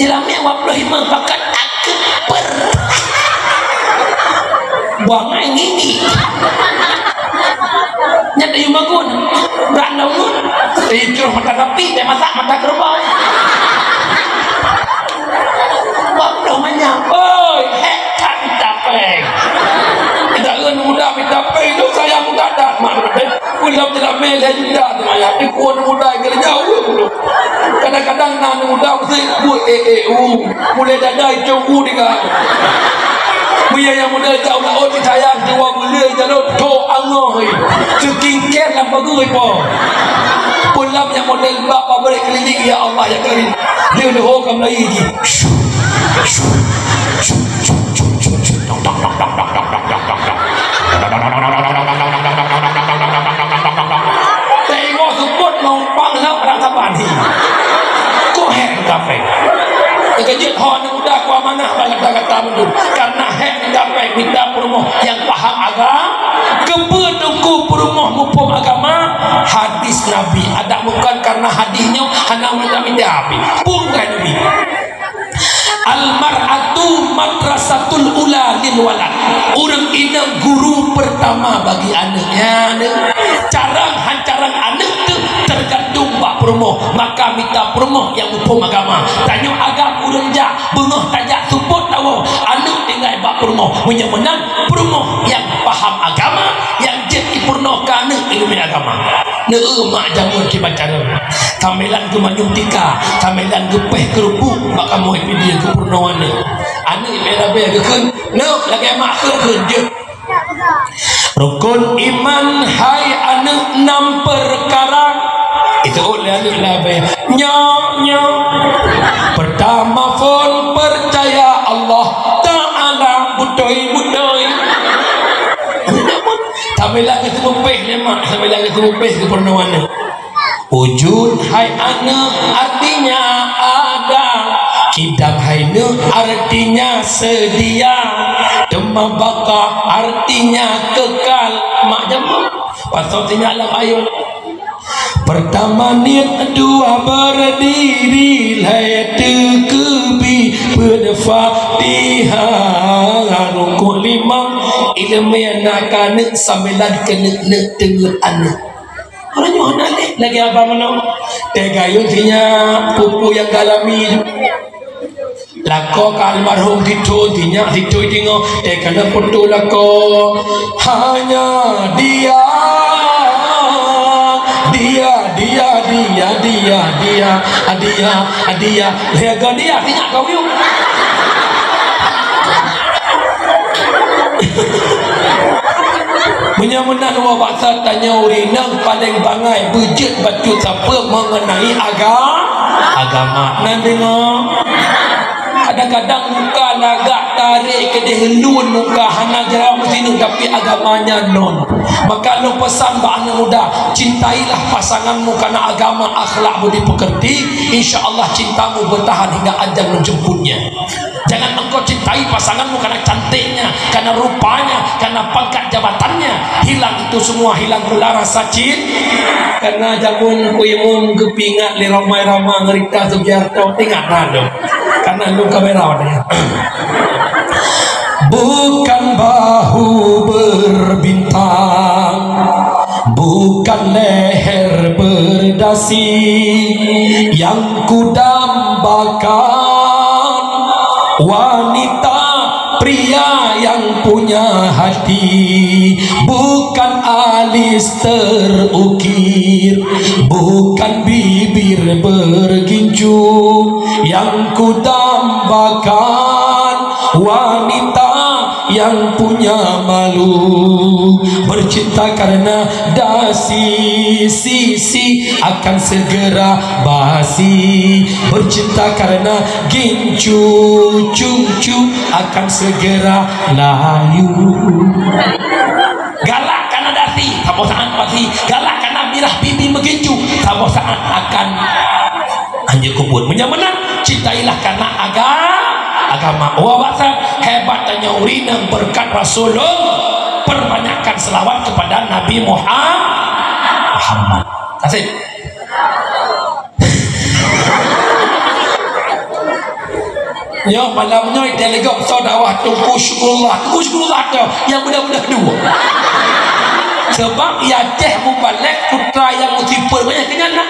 Jeulamé dua puluh lima pakat akbar. Buang air gigi. Nyan tayue magun. Brat laungut. Tayue curoh mata sapi, tayue masak mata kerbau. Bak ploh manyang. Oi, hék that mita péng. Kita ureueng muda mita péng tu sayang muda that, mak. Ulôn tidak mele juta tu maya. Di kuon muda geureuja ureueng tu. Kadang-kadang na aneuk muda meusti buet eh, eh, uh. Mulai dada icong u tiga. Meunyoe nyang model cak ulah ot sayang dua buleuen jalok tho angoh. Skincare lam bagus po. Pulang nyang model bak pabrik keliling, ya Allah ya Karim. Leuh leuh ho ka mulai ji. Tengok seupôt numpang lam rang saban hi. Kok hék mita péng. Teukeujot ho aneuk muda ku amanah bak gata-gata mandum. Karena hék mita péng, mita peurumoh nyang paham agama. Keupeue teungku peurumoh muphom agama? Hadis Nabi. Adak bukan karena hadis nyoe hana mita-mita Nabi. Bukan Nabi. Al-mar'atu madrasatul ula lil walad. Ureueng inong guru pertama bagi aneuk. Nyan, carang han carang aneuk teuh tergantung bak peurumoh. Maka mita peurumoh nyang muphom agama. Tanyoe agam ureueng jak, beungoh tajak seupôt tawoe, aneuk tinggai bak peurumoh. Meunyoe meunan, peurumoh nyang paham agama, nyang jeuet jipeurunoe keu aneuk ileumèe agama. Neu mak jameun kiban cara. Sambilan geumanyueng tika, sambilan geupéh keureupuk bak kamoe pidie geupeurunoe aneuk. Aneuk ileumèe geukheun, "Neuk lagèe mak kheun-kheun jeuet." Rukun iman hai aneuk nam peukara. Itu lé aneuk lé abèe. Nyoe, nyoe. Pertama phôn percaya Allah Ta'ala beutôi-beutôi. Sambilan geuseumeupéh lé mak, sambilan geuseumeupéh geupeurunoe aneuk. Wujud hai aneuk artinya ada. Kidam hai neuk artinya sedia. Teuma baqa artinya kekal. Mak jameun. Pasal sinyak lam ayat. Pertama niet, dua berdiri, lhèe teukeubi, peuet Fatihah, rukuk lima, ileumèe na keu aneuk, sambilan keu neuk-neuk teungeut aneuk. Ureueng nyoe hana lé lagèe abang meunoe. Teugayon sinyak, pupu nyang galami. Lakoe ka almarhum Tito, tinyak Tito deungoe, eh, kana foto lakoe. Hanya dia, dia, dia, dia, dia, dia, dia, dia. Lheueh goe dia, tinyak kau yuk. Meunyoe meunan, wa bak that tanyoe ureueng inong paleng bangai beujeuet bacut sapeue mengenai aga-, agama. Nan deungoe. Kadang-kadang muka lagak tarek keudeh lôn muka hana jerawa meusineuk, tapi agamanya non. Maka lôn pesan bak aneuk muda, cintailah pasanganmu karena agama, akhlak, budi pekerti. Insya Allah cintamu bertahan hingga ajal menjemputnya. Jangan engkau cintai pasanganmu karena cantiknya, karena rupanya, karena pangkat jabatannya. Hilang itu semua, hilang pula rasa cin-, karena jameun Teungku Imum geupeuingat lé ramai-ramai ngeurita Sugiarto, ingat na lom. Karena lom kamera wadahnya. Bukan bahu berbintang, bukan leher berdasi yang kudambakan, wanita pria yang punya hati, bukan alis terukir, bukan bibir bergincu yang kudambakan, wanita yang punya malu. Bercinta karena dasi, si, si akan segera basi. Bercinta karena gincu, cucu akan segera layu. Galak karena dasi, saboh saat basi. Galak karena mirah bibi meugincu, saboh saat akan hanjeuet kubur. Meunyoe meunan, cintailah karena aga-, agama. Wa bak that, hebat tanyoe ureueng inong berkat Rasulullah. Perbanyakkan selawat kepada Nabi Muha-, Muhammad. Kasih. Nyoe malam nyoe telegok soe dakwah Teungku Syukurullah. Teungku Syukurullah tu nyang muda-muda dua. Sebab ya Aceh mubalek putra nyang meusipeue banyak keu nyan na.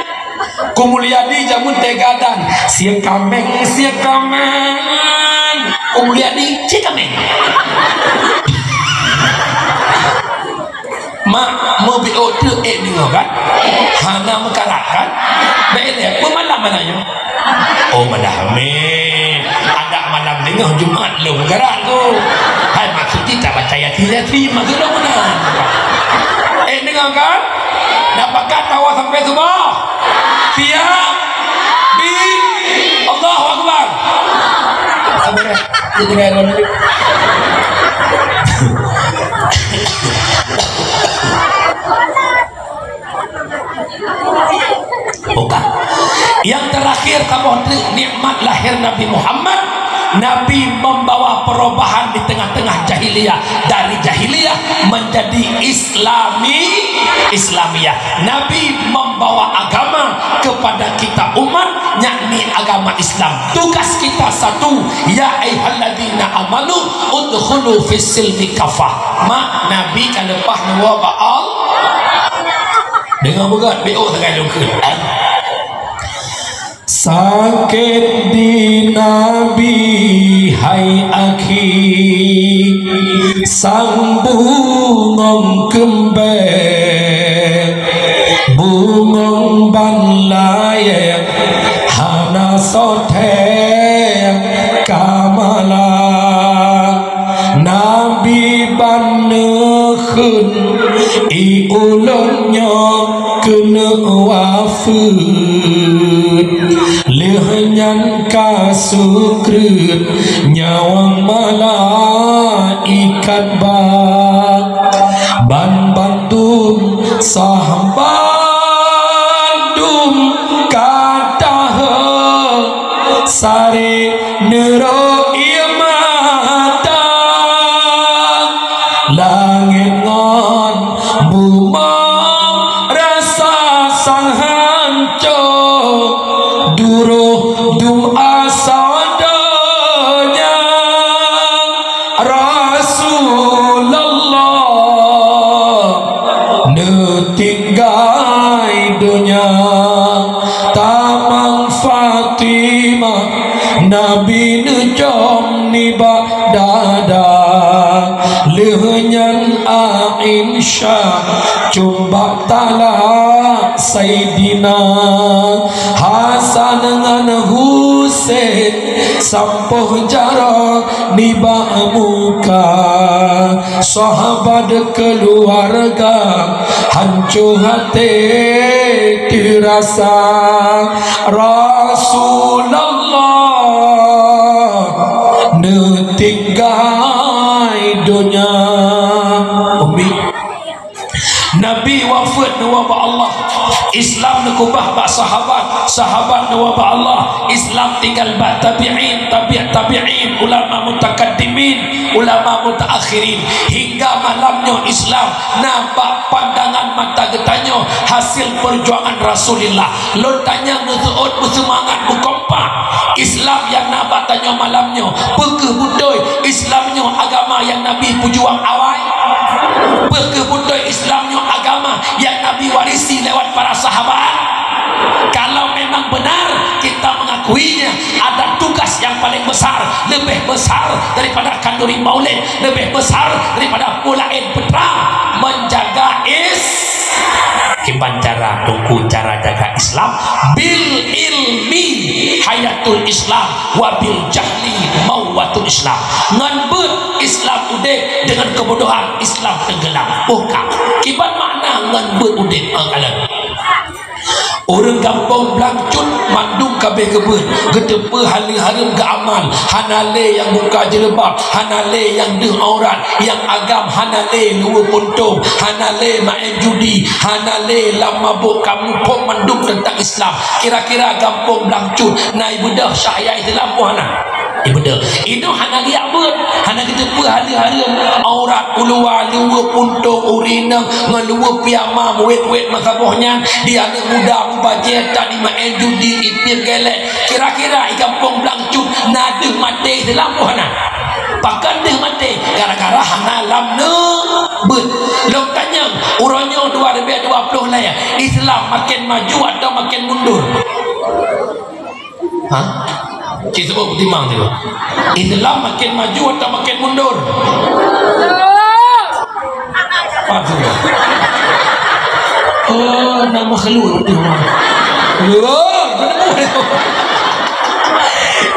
Ku Mulyadi jameun teugadan, sie kaméng, sie kaméng. Ku Mulyadi, sie kaméng. Mak, meubiôh teuk ék deungoe kan? Hana meukarat kan? Bèk lé, peue malam mana nyoe? Oh, malam Hamé. Adak malam deungoe Jumat lôn meukarat tu. Hai, maksud jih tabaca Yasin, Yasin, maksud lôn meunan. Ék deungoe kan? Dah pakat tawa sampai suboh? Siap? Bi? Allahu Akbar. Sabar ya. Dia dengar orang ni. Bukan. Yang terakhir, kamoe trik nikmat lahir Nabi Muhammad. Nabi membawa perubahan di tengah-tengah jahiliyah. Dari jahiliyah menjadi Islami, Islamiyah. Nabi membawa agama kepada kita umat, yakni agama Islam. Tugas kita satu, ya ayyuhalladzina amanu udkhulu fis silmi kafah. Mak, Nabi ka leupah neuwoe bak Allah. Deungoe beugöt, B O sagai lôn kheun. Sakét di Nabi hai akhi, sang bungöng keumbée, bungöng ban layée hana soe thée ka malang. Nabi ban neukheun, "I ulôn nyoe keuneuk wafeuet." Lheueh nyan ka sukreut nyawöng malaikat bak ban bandum sah bandum ka taheuet. Saré neurok ié mata, langét ngon bumoe rasa sang hanco, duroh dum asoe donya. Rasulullah neutinggai donya, tamang Fatimah Nabi neu Nyan Aisyah cuba talak Saidina Hasan ngon Husen, sampôh jaroe nibak muka. Sahabat keuluwarga hanco até teurasa, Rasulullah neutinggai donya. Ummi, Nabi wafeuet neuwoe bak Allah, Islam neukeubah bak sahabat, sahabat neuwoe bak Allah, Islam tinggai bak tabi'in, tabi' tabi'in, ulama mutakaddimin, ulama mutaakhirin. Hingga malam nyoe Islam na bak pandangan mata geutanyoe hasil peujuangan Rasulillah. Lôn tanyong neuseuôt, beuseumangat, beukompak. Islam nyang na bak tanyoe malam nyoe, peu kheueh beutôi Islam nyoe agama nyang Nabi peujuang awai? Peu kheueh beutôi Islam nyoe agama nyang Nabi warisi lewat para sahabat? Kalau memang benar kita mengakuinya, ada tugas yang paling besar, lebih besar daripada khanduri maulid, lebih besar daripada peue laén, peue treuk, menjaga is-, kiban cara Teungku cara jaga Islam, bil ilmi hayatul Islam, wa bil jahli mauwatul Islam. Ngon beuet Islam udeb, deungon keubodohan Islam teunggelam. Boh ka. Kiban makna ngon beuet udeb? Ureuëng gampông Blang Cut mandum ka abéh geubeuet, geuteupeue haleue hareuem geuamal, hana lé nyang buka jilbab, hana lé nyang deuh aurat, nyang agam hana lé luweue puntông, hana lé maén judi, hana lé lam mabök, ka muphom mandum teuntang Islam. Kira-kira gampông Blang Cut na ibeudôh cahya Islam peu hana? Ibeudôh. Inoe hana geujak beuet, hana geuteupeue haleue hareuem, aurat u luwa, luweue puntông, ureuëng inong ngon luweue piyama, wét-wét masa boh nyan, di aneuëk muda mubajée, tan imaén judi, ipiep geulék. Kira-kira i gampông Blang Cut na deuh maté Islam peu hana? Pakon deuh maté? Gara-gara hana lam neubeuet. Lôn tanyong, uroe nyoe dua ribu dua puluh lhée, Islam makin maju atau makin mundur? Ha? Cit seuôt beutimang tu. Islam makin maju atau makin mundur? Apa tu? Oh, nama keluar tu. Keluar.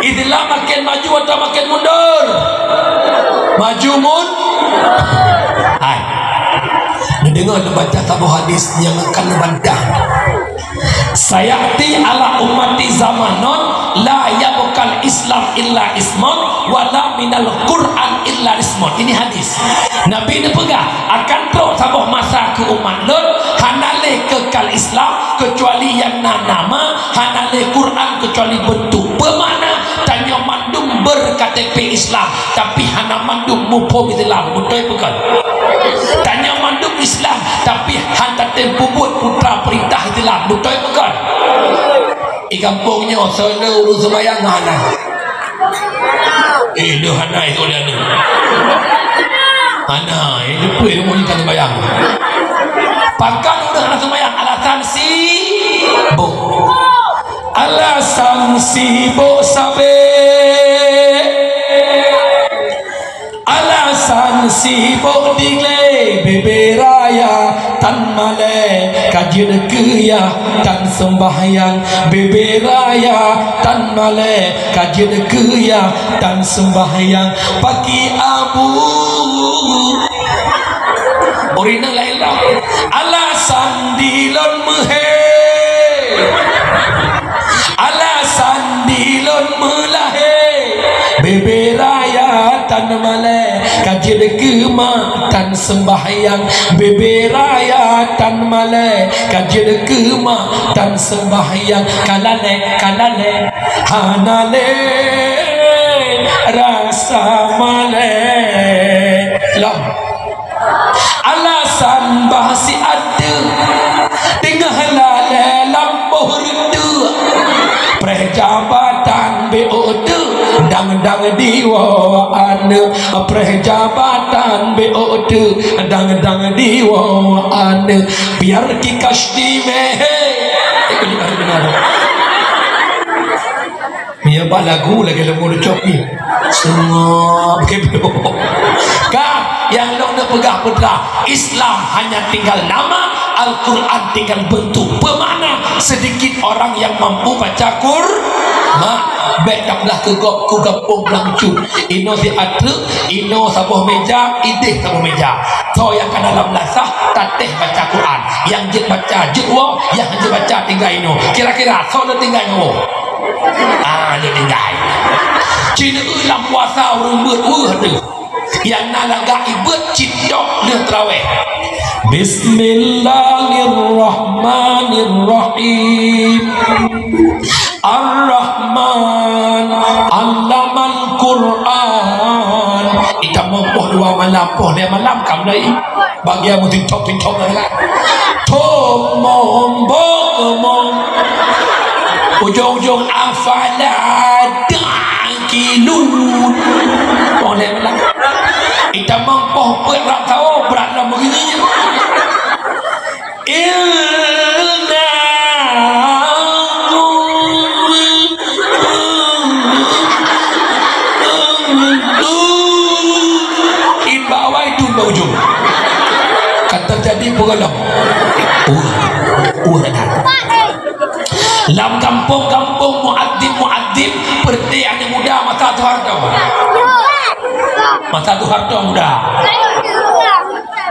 Islam makin maju atau makin mundur? Maju mun-, hai. Neudeungoe neubaca saboh hadis nyang akan neubantah. "Sayati ala ummati zamanun la yabqal Islam illa ismun, wa la minal Qur'an illa ismun." Ini hadis. Nabi neupeugah, "Akan trok saboh masa keu umat lôn, hana lé keukal Islam keucuali nyang na nama, hana lé Qur'an keucuali beuntuk." Peumakna, tanyoe mandum ber-K T P Islam, tapi hana mandum muphom Islam. Beutôi peu kon? Tanyoe mandum Islam, tapi hana tatem peubuet putra peurintah Islam. Beutôi peu kon? I gampông nyoe, soe le ureuëng seumayang hana? Eh, le hana itu dia ni. Hana, eh, leupah ilmu ni tak seumayang. Pakon ureuëng hana seumayang? Alasan sibok. Alasan sibok sabe. Alasan sibok digle, bebe raya tan malée ka jeuet keu yah tan seumbahyang, bebe raya tan malée ka jeuet keu yah tan seumbahyang, paki abu. Ureuëng inong laén lom. Alasan dilôn meuhé. Alasan dilôn meulahé. Bebe raya tan malée ka jeuet keu mak tan seumbahyang. Bebe raya tan malée ka jeuet keu mak tan seumbahyang. Ka lalée, ka lalée, hana lé rasa malée lom. Alasan bah si ateueh teungoh lalée lam boh reuteuek. Preh jabatan beu teuk dang-dang diwoe aneuëk. Preh jabatan beu teuk dang-dang diwoe aneuëk. Biar ki kasti meh. Meunyoe bak lagu lagée leumo leucok ni. Seungab keu ka. Nyang lôn neupeugah peue teuma, Islam hanya tinggal nama, Al-Quran tinggal bentuk. Peumakna, sedikit orang yang mampu baca Quran. Bèk tablah keu gob, keu gampông Blang Cut. Inoe siat treuk, inoe saboh meja, idéh saboh meja. Soe nyang ka na lam lasah, tatéh baca Quran. Nyang jeuet baca, jeuet woe, nyang hana jeuet baca, tinggai inoe. Kira-kira, soe lôn tinggai ngon woe? Ah, lôn tinggai. Ci neueu lam puasa ureueng beuet, weueh deuh. Nyang na lagak ibeuet cit cok lheueh teurawéh. Bismillahirrahmanirrahim. Ar-Rahman, allamal Qur'an. Itamong poh dua malam, poh lhèe malam ka mulai. Bagian meutintok-tintok na lagak. Thom mom bok mom. Ujong-ujong afala Kilun. Poh lhèe malam. Itamong poh peuet rab sawoe, brat lom beugini. Inna Iba awai dun bak ujong. Ka teujadi peureuloh. Uh, uh, dah. Lam gampông-gampông muadzin-muadzin, peureuté aneuk muda masa Soeharto. Masa Soeharto muda.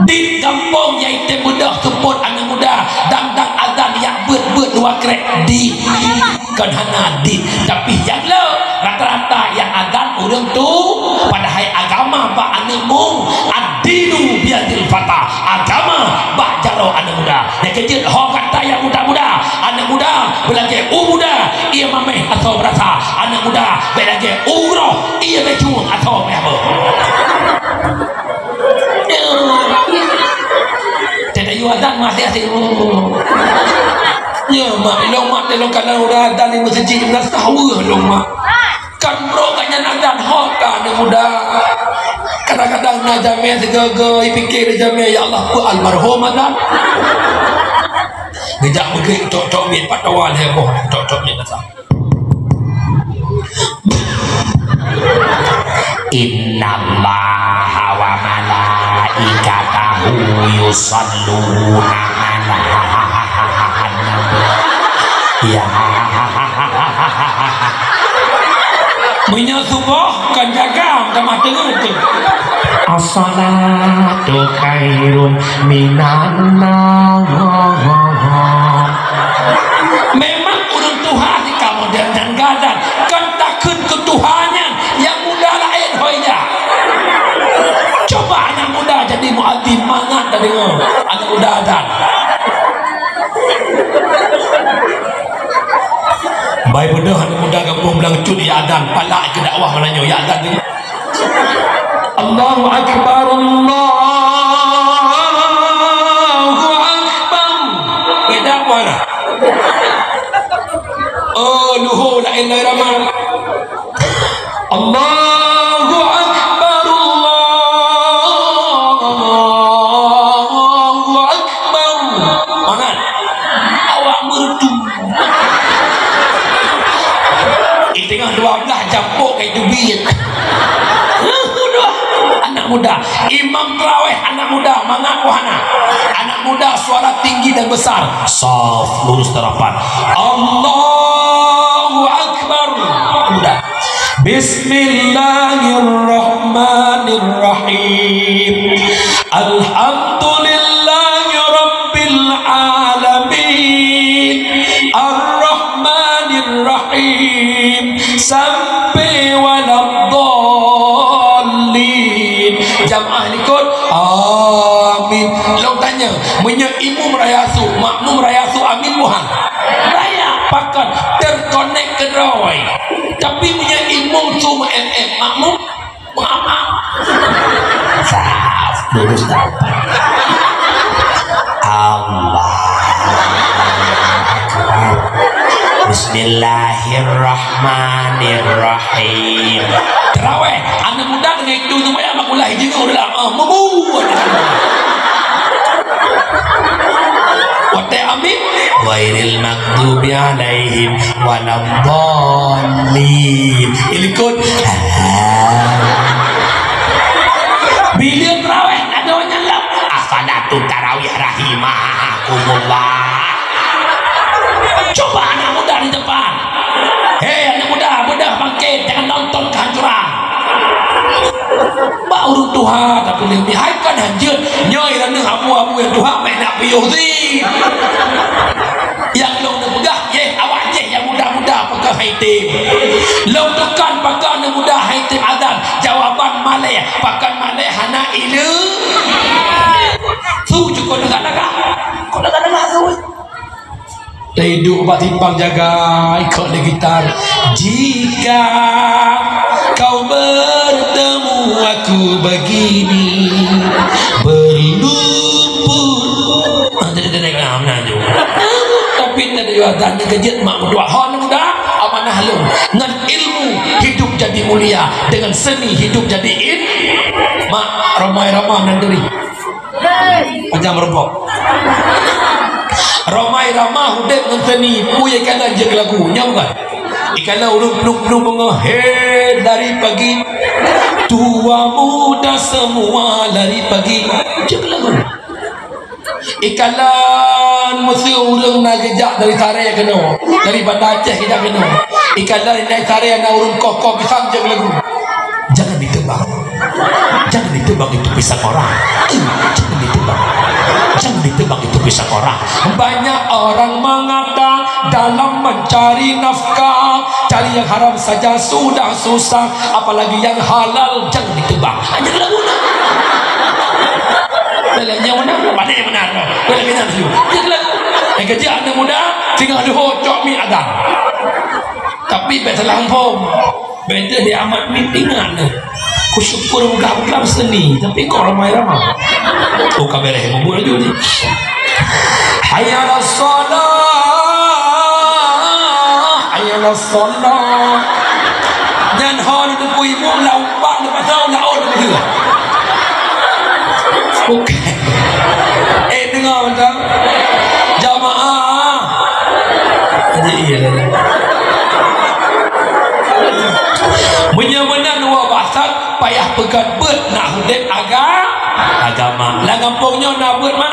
Di gampông nyang item beudôh seupôt aneuk muda, dang-dang azan yak beuet-beuet dua krek di. Kon hana di, tapi nyang le rata-rata nyang azan ureueng tu, padahai agama bak aneuk muda, ad-dinu biyadil fata, agama bak jaroe aneuk muda. Nyang keujeuet ho gata nyang muda-muda, aneuk muda beulagèe u muda, ie mamèh asoe beurasa, aneuk muda bèk lagèe u uroe, ie bèk cueng asoe meuabeueng. Teuka yue azan masih asyik. Ya mak, ilong mak, ilong kanan udah azan di masjid, meunan sah weueh ilong mak. Kan brok ka nyan azan, ho ka aneuk muda. Kadang-kadang na jamé sigoe-goe, ipike di jamé, ya Allah, peue almarhum azan. Geujak beugèt tok-tok miet, pat tawa lhèe boh tok-tok miet na sah. Innallaha wa malaikatahu yusalluna 'alan nabi. Ya. Meunyoe suboh kon jaga, tamah teungeut tu. As-salatu khairum minan naum. Memang ureueng tuha di kamoe dan, dan gadan, kan takheun keu tuha nyan, nyang muda laén hôi nyan. Coba aneuk muda jadi muadzin, mangat tadeungoe aneuk muda adan. Bai beudôh aneuk muda gampông Blang Cut ya adan, palak keu dakwah malam nyoe ya adan. Allahu Akbar, Allahu Akbar. Beda mana? Oh, luhur lain irama. Allahu Akbar, Allahu Akbar. Mangat? Awak merdu. Di teungoh dua belas jampok kai teubiet. Anak muda, imam tarawih anak muda, mangat wahana. Anak muda suara tinggi dan besar. Saf lurus dan rapat. Allahu Akbar. Muda. Bismillahirrahmanirrahim. Alhamdulillahirabbil alamin. Arrahmanirrahim. Sampai waladdallin. Jamaah likot, amin. Lôn tanya, meunyoe imum raya su, makmum raya su, amin buhan? Raya, pakon? Terkonek keudroe. Tapi meunyoe imum su, em, em, makmum, mama. Saf, lurus dapat. Allahu Akbar. Bismillahirrahmanirrahim. Tarawih, aneuk muda deungon itu tu banyak makulah hijau dalam, ah, membuat. Watèe amin, ghairil maghdubi alaihim waladdallin. Ilikot. Bila tarawih Ureuëng tuha tapi leuh mi hai kon hanjeuet. Nyoe ireuneuh abu-abu nyang tuha mek nak piôh zin. Nyang lôn neupeugah, yeh awak jih nyang muda-muda pakon hai tem. Lôn tukon pakon nyang muda hai tem azan. Jawaban malèe, pakon malèe hana ileue. Su cukôp lagak-lagak. Kok lagak-lagak su? Teuduek bak simpang jaga, ikot lé gitar. Jika kau bertemu aku begini, berlumpur. Ah, jadi dia naik, ah, meunan ju. Tapi tadi juga tanya kejut mak meutuah. Hon muda, amanah lôn. Ngon ilmu hidup jadi mulia, dengan seni hidup jadi in-, mak ramai-ramai nan duri. Panjang meureumpok. Ramai ramah udeb ngon seni, peue ikalon jeuet lagu, nyan bukan? Ikalon ureueng plueng-plueng beungoh, he dari pagi. Tua muda semua lari pagi. Jeuet lagu. Ikalon meuseu ureueng na geujak dari Saree keunoe, dari Banda Aceh geujak keunoe. Ikalon dari Saree na ureueng koh-koh pisang jeuet lagu. Jangan ditebang. Jangan ditebang itu pisang orang. Eh, jangan ditebang. Jangan ditebang itu pisang orang. Banyak orang mengata dalam mencari nafkah, cari yang haram saja sudah susah, apalagi yang halal jangan ditebang. Hanya lagu nak. Dalam nyawa nak, pandai benar. Boleh benar tu. Dia lagu. Yang kerja anak muda, tinggal dulu cok mi adan. Tapi bek salah hom. Beda di amat ni ingat ni. Ku syukur bukan bukan seni, tapi kok ramai-ramai. Oh, ka bereh, mau buat laju ni. Hayya 'alas shalah, hayya 'alas shalah. Dan hon tu pun ibu lau pak lepas tahu lau tu. Bukan. Eh, dengar betul. Jamaah. Jadi iya lah. Meunyoe meunan dua bahasa payah peugah beuet nak udeb aga-, agama. Lam gampông nyoe na beuet mak.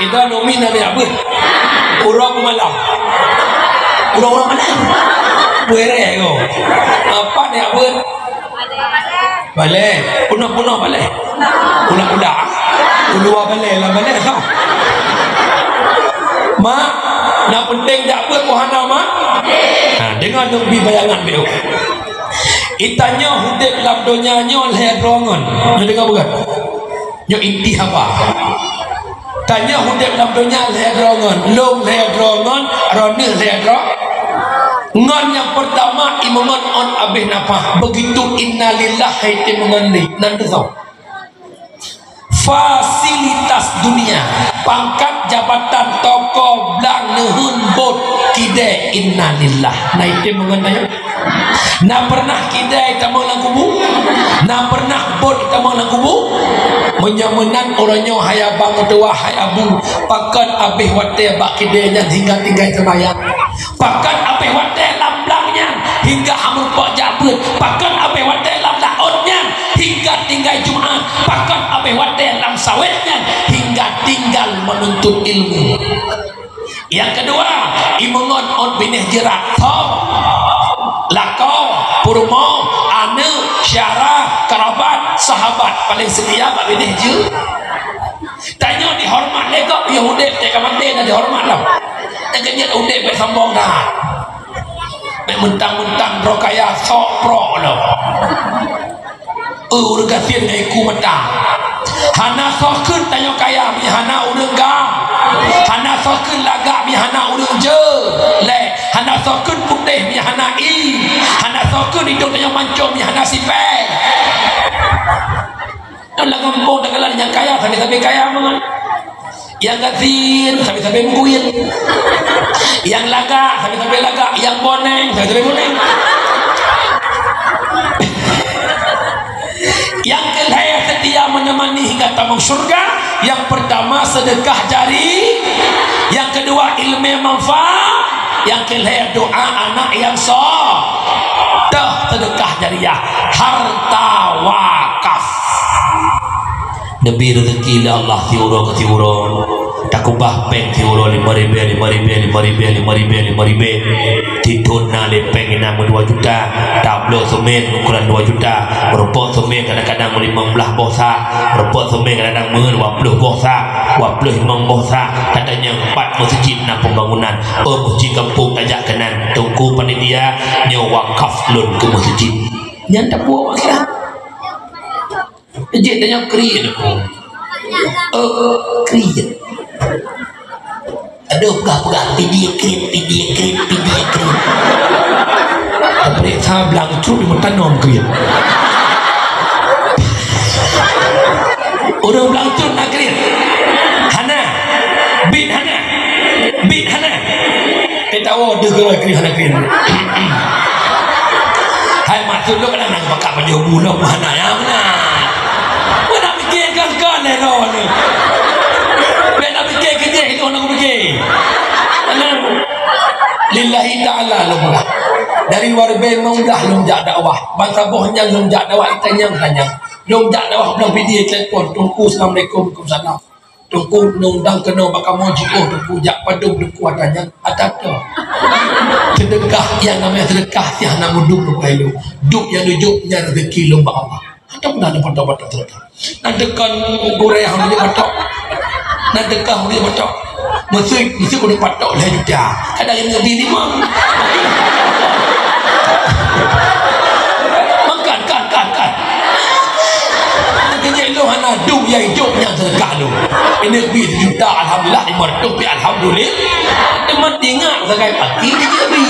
Ida numi na liak beuet. Uroe peumalam. Uroe-uroe malam. Bereh ko. Apa liak beuet? Balai, punoh-punoh balai. Pulang kuda. Ulua balai lah balai tau. Mak, nak penting jak buat wahana mak. Ha, dengar dong bi bayangan beu. Itanyoe udeb lam donya nyoe lhèe droe ngon. Nyoe dengar bukan? Nyoe inti haba. Tanyoe udeb lam donya lhèe droe ngon, lôn lhèe droe ngon, droeneuh lhèe droe. Ngon nyang pertama, imeungon ôn abéh nafah. Begitu innalillah hai teumeungon lé. Nan teusoe. Fasilitas dunia, pangkat, jabatan, toko, blang, neuheun, bot, kidée, innalillah. Nah, itu mengenai Na pernah kidai tamong lam kubu? Na pernah bot tamong lam kubu? Meunyoe meunan uroe nyoe hai abang meutuwah hai abu, pakon abéh watée bak kidai nyan hingga tinggai seumayang? Pakon abéh watée lam blang nyan hingga hana meurumpok jak beuet? Pakon abéh watée lam laôt nyan hingga tinggai Jumat? Pakon abéh watée lam sawét nyan hingga tinggal menuntut ilmu? Nyang keudua, imeungon ôn binéh jeurat, tho, lakoe, peurumoh, aneuëk, syara, kerabat, sahabat, paléng seutia bak binéh jeurat. Tanyoe dihoreumat lé gob, yoh udeb teuka maté na dihoreumat lom. Nyang keujeuet udeb bék sombong that. Bék meuntang-meuntang droe kaya sok prok lom. Eh, ureuëng gasien ngon iku mata. Hana soe kheun tanyoe kaya meunyo hana ureuëng ga. Hana soe kheun lagak meunyo hana ureuëng jeulée. Hana soe kheun putéh meunyo hana ié. Hana soe kheun idong tanyoe mancong meunyo hana sipée. Nyoe lam gampông takalon nyang kaya sabe-sabe kaya meunan. Nyang gasien, sabe-sabe meukuyen. Nyang lagak, sabe-sabe lagak. Nyang boneng, sabe-sabe boneng. Nyang keulhée seutia menemani hingga tamong syurga. Nyang pertama sedekah jari. Nyang keudua ileumé manfaat. Nyang keulhée doa aneuk nyang so-, toh sedekah jariah. Harta wakaf. Neubi reuzeuki lé Allah siuroe keu siuroe. Takeubah péng siuroe limong ribée, limong ribée, limong ribée, limong ribée, limong ribée. Sithon na lé péng inong meudua juta. Tabloe semen ukuran dua juta, meureumpok semen kadang-kadang meulimong blaih boh sak, meureumpok semen kadang-kadang meu'en dua ploh boh sak, dua ploh limong boh sak, katanya empat meuseujid na pembangunan. Oh, meuseujid gampông tajak keunan, Teungku panitia, nyoe wakaf lôn keu meuseujid. Nyan tapuwoe akhirat. Jeuet tanyoe kriet, Teungku. Eh, kriet. Aduh, peugah-peugah, pidie kriet, pidie kriet, pidie kriet. Tapeuriksa blang cruet meutanöm kriet. Ureueng blang cruet na kriet? Hana. Bit hana. Bit hana. Eh, tahu deuh keurôi kriet hana kriet. Hai, maksud lôn kadang-kadang pakat pajoh bunoe pun hana nyang meunan. Meunan pike kan-kan lé droeneuh. Bèk na pike keujih itu hana kupike. Lillahi ta'ala lôn peugah. Dari luar bèk meudah lôn jak dakwah. Bansaboh nyan lôn jak dakwah, itanyong-tanyong. Lôn jak dakwah blang pidie telepon, "Teungku, assalamualaikum." "Waalaikumsalam." "Teungku, neundang keunoe bak kamoe jiôh, Teungku, jak padum Teungku ata nyan?" "Ata toh." Seudeukah nyang namanya seudeukah, si hana meudum Teungku ilôn. Dum nyang neujok nyan rezeki lôn bak Allah. Ata peue na neupatok-patok seudeukah. Na teuka gurèe han neupatok. Na teuka han neupatok. Meuseu, meuseu keuneuk patok lhèe juta. Kadang nyang neubi limong. Makan, kan, kan, kan. Keujeuet lôn hana dum nyang ijok nyan seudeukah lôn. Ini bi sejuta, alhamdulillah, lima ratus pi, alhamdulillah. Teuma tingak sagai paki dijak bi.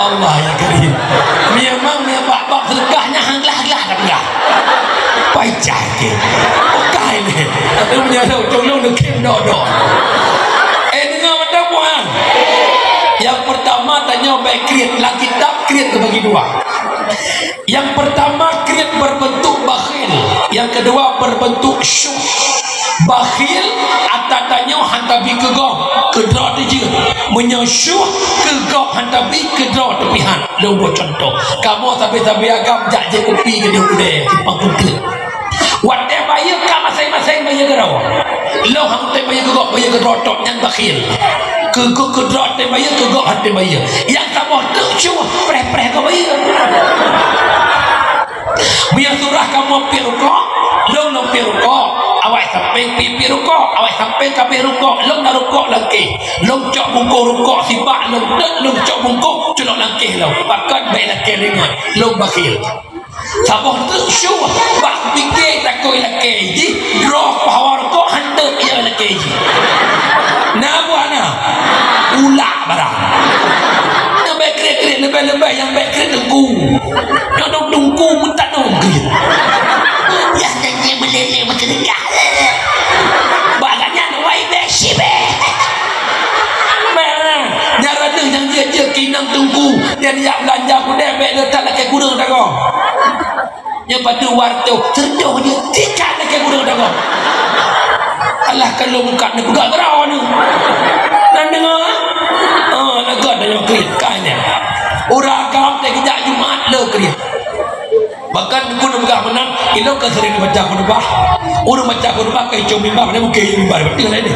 Allah ya Karim. Memang, memang bak, bak seudeukah nyan han glah-glah dak peugah. Paicah ke? Bukai ni. Tapi meunyoe ada ujong lôn, neukem dok-dok. Eh, dengar mantap, puan. Yang pertama, tanyoe bèk kriet. Lam kitab kriet teubagi dua. Yang pertama, kriet berbentuk bakhil. Yang kedua, berbentuk syuh. Bakhil, ata tanyoe han tabi keu gob, keu droe teujeuet. Meunyoe syuh, keu gob han tabi, keu droe teupihan. Lôn buet cuntoh. Kamoe sabe-sabe agam jak jép kupi keudéh udée, simpang peungkeut. Watée bayeue ka maséng-maséng bayeue keudroe. Lôn han tem bayeue keu gob, bayeue keudroe tok, nyan bakhil. Keu, keu, keudroe tem bayeue, keu gob han tem bayeue. Nyang saboh teuk syuh, preh-preh gob bayeue. Meunyoe surah kamoe piep rukok, lôn, lôn piep rukok. Awai sampéng piep-piep rukok, awai sampéng ka abéh rukok, lôn na rukok lam keh. Lôn cok bungkôh rukok sibak, lôn teuk, lôn cok bungkôh, culok lam keh lôn. Pakon? Bèk lakée lé ngon, lôn bakhil. Saboh teuk syuh, bak pike takot lakée jih, droe pahawa rukok han teuk ia lakée jih. Na buah na? Ulak barang. Na bèk kriet-kriet, leubeh-leubeh nyang bèk kriet teungku. Nyoe dong teungku meutanong kriet. Yah nyan nyang meulélé meukeureudah. Bak nyan wai bèk sibèk. Meunan, nyan radeuk nyang jeuet-jeuet keu inong teungku, nyan jak beulanja keudè bèk le that lakée kureueng tanggong. Nyan padub war tôh, seureudoh jeuet, tikat lakée kureueng tanggong. Alah, ka lôn mukat neupeugah keudroe nyoe. Nan deungoe? Oh, lagèe tanyoe kriet ka nyan. Ureueng agam teuh geujak Jumat le kriet. Bahkan buku neupeugah meunan, ilôn ka sering baca khutbah. Ureueng baca khutbah ka icong mimbar, pada bukée mimbar, beutôi lah ini.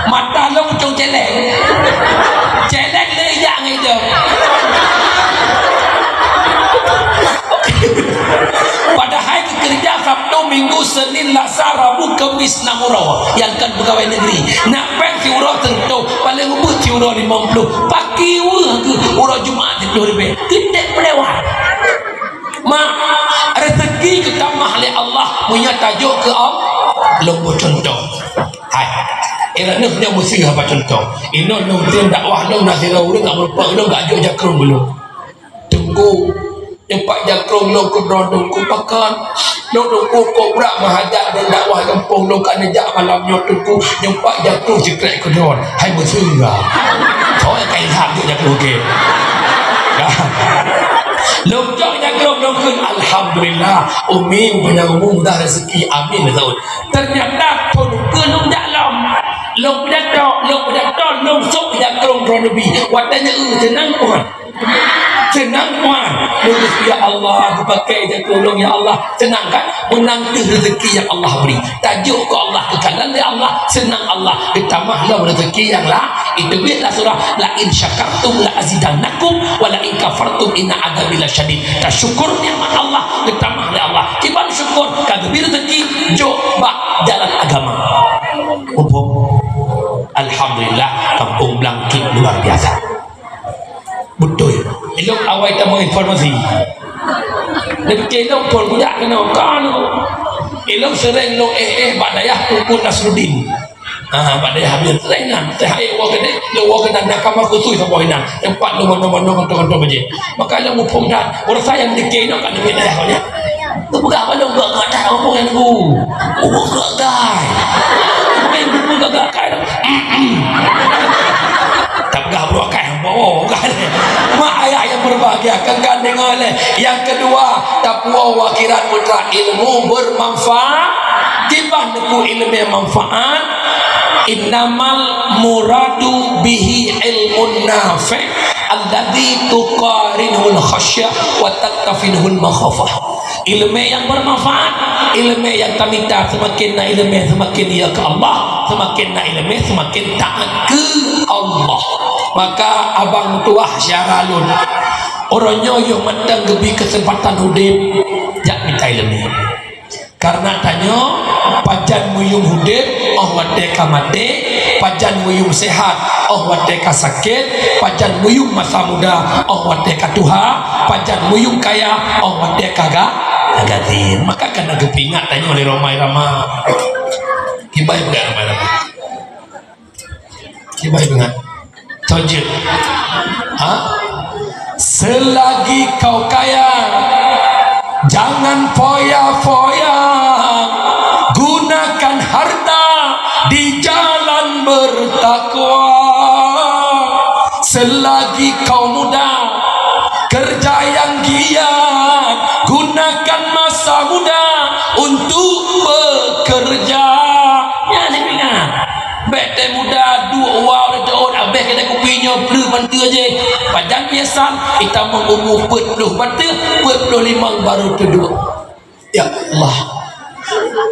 Mata lôn icong céléng. Céléng le ijak ngon idong. Padahai geukeureuja Sabtu, Minggu, Senin, Lasa, Rabu, Kemis na uroe nyang kon peugawai negeri. Na péng siuroe seureutôh, paléng ubit siuroe limong ploh. Paki weueh geuh uroe Jumat siploh ribèe. Keutek peulewat. Mak, rezeki geutamah lé Allah meunyoe tajok keu Allah. Lôn beucuntoh. Hai. Ira neuh nyoe meusiha bak cuntoh. Inoe lôn tem dakwah lôn na sidroe ureueng ka meurumpok lôn ka jok jakrong ulôn. Teungku, teumpat jakrong lôn keudroe Teungku pakon. Lôn Teungku kok brat meuhajat lôn dakwah gampông lôn ka neujak malam nyoe Teungku, teumpat jakrong sikrek keudroe. Hai meusiha. Soe nyang ka ilham jok jakrong keu? Lôn cok jakrong lôn kheun, alhamdulillah. Umi, panjang umu, mudah rezeki. Amin, Zaud. Ternyata thon keu lôn jak lom. Lôn pidato, lôn pidato, lôn sôk jakrong droe Nabi. Watèe nyan, eu, seunang Tuhan. Seunang, Wan. Lulus, ya Allah, geupakai jaku lôn, ya Allah. Seunang kan? Meunang teuh rezeki nyang Allah bri. Tajok keu Allah, geukalon lé Allah, seunang Allah, geutamah lom rezeki nyang la-, itu bit lah surah, "La in syakartum la azidannakum, wa la in kafartum inna adzabi lasyadid." Tasyukur nikmat Allah, geutamah lé Allah. Kiban syukur, ka geubri rezeki, jok bak jalan agama. Muphom? Alhamdulillah, kampung Blangkit luar biasa. Beutôi. Ilôn awai tamong informasi. Neupike ilôn phon kujak keunoe, ka nyoe. Ilôn seuréng lôn éh-éh bak dayah Teungku Nasruddin. Ha, bak dayah Habib seuréng nan. Teuh hai woe keudeh, lôn woe keunan, na kama khusus saboh inan. Teumpat lôn manoe-manoe, mantong-mantong bajèe. Maka lôn muphom that. Ureueng nyang neupike ilôn ka neumita dayah nyan. Teupeugah bak lôn gak-gak that, apa nyang nunggu? Oh, gak-gak. Apa nyang nunggu gak-gak kai? Tapeugah bak kai, oh, gak-gak. Mak ayah yang berbahagia, kan, kan, dengar leh. Yang kedua, tapuwoe akhirat putra ilmu bermanfaat. Kiban neupeu ilmu manfaat? Innamal muradu bihi ilmun nafi' alladzi tuqarinuhul khasyah wa taktafinuhul makhafah. Ilmu yang bermanfaat, ilmu yang tamita, seumaken na ilmu, seumaken ia keu Allah, seumaken na ilmu, seumaken taat keu Allah. Maka abang tuah syara lôn, uroe nyoe yoh mantong geubri keuseumpatan udeb, jak mita ilmu. Karena tanyoe, pajan meuyuem udeb, oh watèe ka maté, pajan meuyuem sehat, oh watèe ka sakét, pajan meuyuem masa muda, oh watèe ka tuha, pajan meuyuem kaya, oh watèe ka ga-, ka gasien. Maka ka na geupeuingat tanyoe lé Rhoma Irama. Kiban peugah Rhoma Irama. Kiban ingat. Tojek. Ha? Selagi kau kaya, jangan foya-foya. Gunakan harta di jalan bertakwa. Selagi kau muda, kerja yang giat. Gunakan masa muda untuk bekerja. Ya, saya ingat. Bèk teuh muda, duek wa lé teuôt, abéh keunan kupi nyoe, pleuh bantu aja. Pajan biasa, itamong umu peuet ploh bateuh, peuet ploh limong baru teuduek. Ya Allah,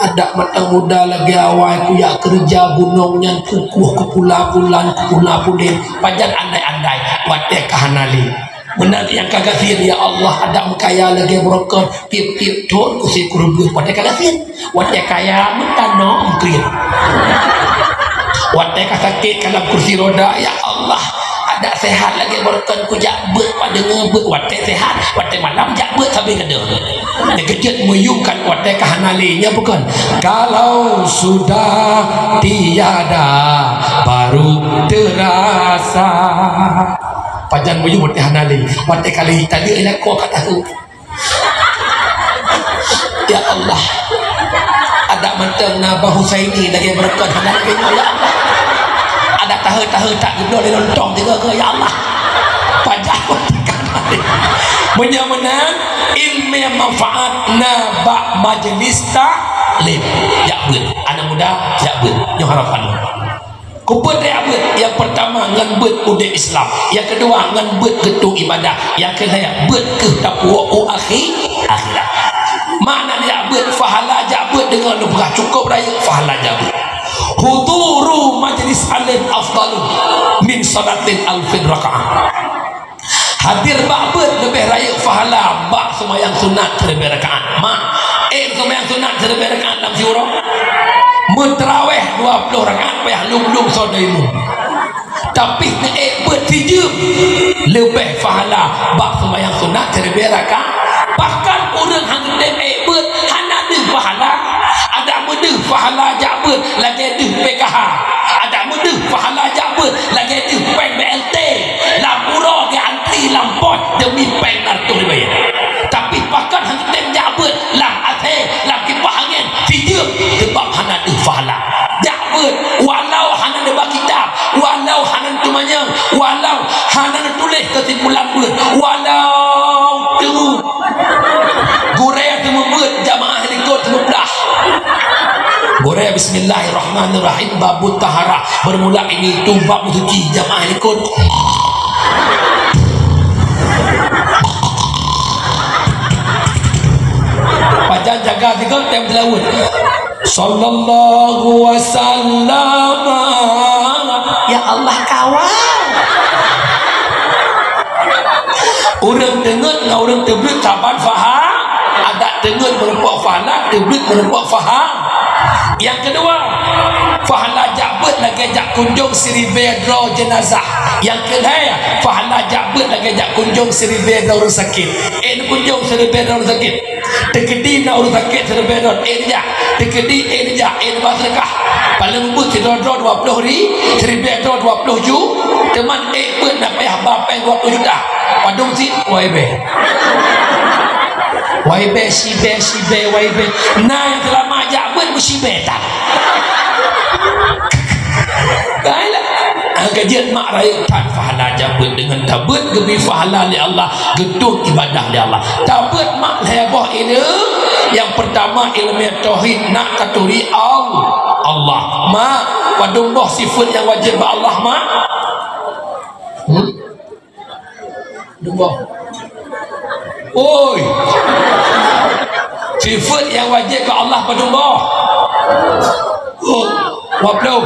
adak mantong muda lagèe awai kujak keureuja gunong nyan, kukueh, kupula bulan, kupula buleuen. Pajan andai-andai, watèe ka hana lé. Meunan nyang ka gasien, ya Allah, adak meukaya lagèe beurokon, tiep-tiep thon kuse kureubeuet, watèe ka gasien. Watèe kaya meutanong kriet. Watèe ka sakét ka lam kursi roda, ya Allah, adak sehat lagèe beurokon kujak beuet, padeungoe beuet watèe sehat, watèe malam jak beuet sabe gadôh. Nyang keujeuet meuyuem kan watèe ka hana lé, nyan bukon. Kalau sudah tiada, baru terasa. Pajan meuyuem watèe hana lé, watèe ka lé tadi lakoe ka tahu. Ya Allah. Adak mantong na Bah Husaini lagèe beurokon hana lagèe nyoe, ya Allah. Adak tahe-tahe tak geubloe lé lontong tiga ke, ya Allah. Pajak. Meunyoe meunan, ilmu manfaat na bak majlis taklim. Jak beuet. Aneuk muda, jak beuet. Nyoe harapan. Keupeue tajak beuet? Nyang peurtama, ngon beuet udeb Islam. Nyang keudua, ngon beuet keu tueng ibadah. Nyang keulhèe, beuet keu tapuwoe u akhi-, akhirat. Makna jak beuet, pahala jak beuet deungon lôn peugah cukôp rayeuk pahala jak beuet. Huduru majlis alim afdalu min salatin alfin rakaat. Hadir bak beuet leubeh rayeuk pahala bak seumayang sunat sireubèe rakaat. Mak, ék seumayang sunat sireubèe rakaat lam siuroe? Meuteurawéh dua ploh rakaat payah lom-lom soe imum. Tapi neuék beuet sijeuem leubeh pahala bak seumayang sunat sireubèe rakaat. Bahkan ureueng han tem ék beuet hana deuh pahala. Adak meudeuh pahala jak beuet lagèe deuh P K H. Adak meudeuh pahala jak beuet lagèe deuh péng B L T. Lam uroe geuantri lam pos demi péng na reutôh ribèe. Tapi pakon han tem jak beuet lam asèe, lam kipah angén, sijeuem, seubab hana deuh pahala. Jak beuet, walau hana neuba kitab, walau hana neuteumanyong, walau hana neutuléh keusimpulan beuet, walau teungoh Gurèe teumeubeuet jamaah likot teumeublah. Gurèe bismillahirrahmanirrahim, babut taharah. Bermula ini itu bab suci jamaah likot. Jaga tiga tem selawat. Sallallahu wasallam. Ya Allah, kawan. Ureueng teungeut ngon ureueng teubleuet saban faham. Adak teungeut meurumpok fahla, teubleuet meurumpok faham. Nyang keudua, fahla jak beuet lagèe jak kunjong siribèe droe jeunazah. Nyang keulhèe, fahla jak beuet lagèe jak kunjong siribèe droe ureueng sakét. Eh, kunjong siribèe droe ureueng sakét. Teukeudi na ureueng sakét siribèe droe, eh, neujak. Teukeudi, eh, neujak, eh, neuba seudeukah. Paléng beuet sidroe-droe dua ploh ri-, siribèe droe dua ploh ju-, teuma, eh, beuet na payah ba pèng dua ploh juta. Padum sit, wai bèe. Wai bèe, sibèe, sibèe, wai bèe. Na nyang seulama jak beuet, meusibèe that. Baiklah. Ah, ka jeuet mak rayeuk that fahla jak beuet deungon tabeuet geubri fahla lé Allah, geutôn ibadah lé Allah. Tabeuet mak lhèe boh ileue, nyang peurtama ileumèe tauhid, nak taturi Al-, Allah. Mak, padum boh sifeut nyang wajéb bak Allah, mak? Hmm? Padum boh? Oi. Sifeut nyang wajéb bak Allah padum boh? Oh, dua ploh.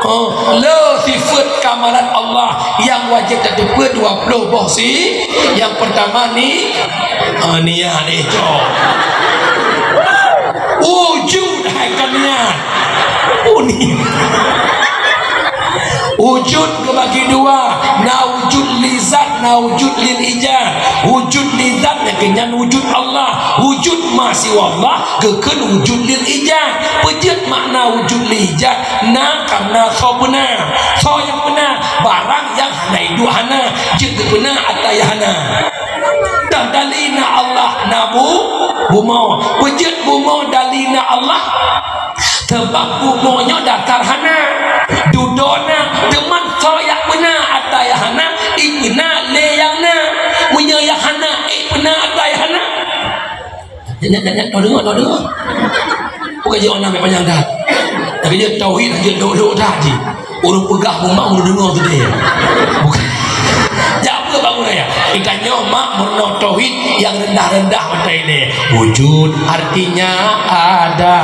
Oh, le sifeut kamalat Allah nyang wajéb tateupeue dua ploh boh si. Nyang peurtama ni, ah, niat, eh, cok. Wujud hai ka niat. Oh, niat. Wujud geubagi dua, na wujud li zat, na wujud lil ijad. Wujud li zat, nyan wujud Allah. Wujud ma siwa Allah, geukheun wujud lil ijad. Peue jeuet makna wujud lil ijad? Na kareuna soe beuna. Soe nyang beuna? Barang nyang hana iduek hana, jeuet geubeuna ata nyang hana. Dah dali na Allah, na bu-, bumoe. Peue jeuet bumoe dali na Allah? Sabab bumoe nyoe dasar hana, dudoe na, teuma soe nyang beuna ata nyang hana, ibeuna lé nyang na. Meunyoe nyang hana, ibeuna ata nyang hana. Nyan, nyan, nyan, nyan, deungö, deungö. Bukan jeuet na panyang that. Tapi jeuet tauhid, jeuet lhok-lhok that jih. Ureueng peugah bumoe, ureueng deungö teuh deh. Bukan. Jak peue bangun ayah. Geutanyoe mak meurunoe tauhid nyang reundah-reundah mata ilée. Wujud artinya ada.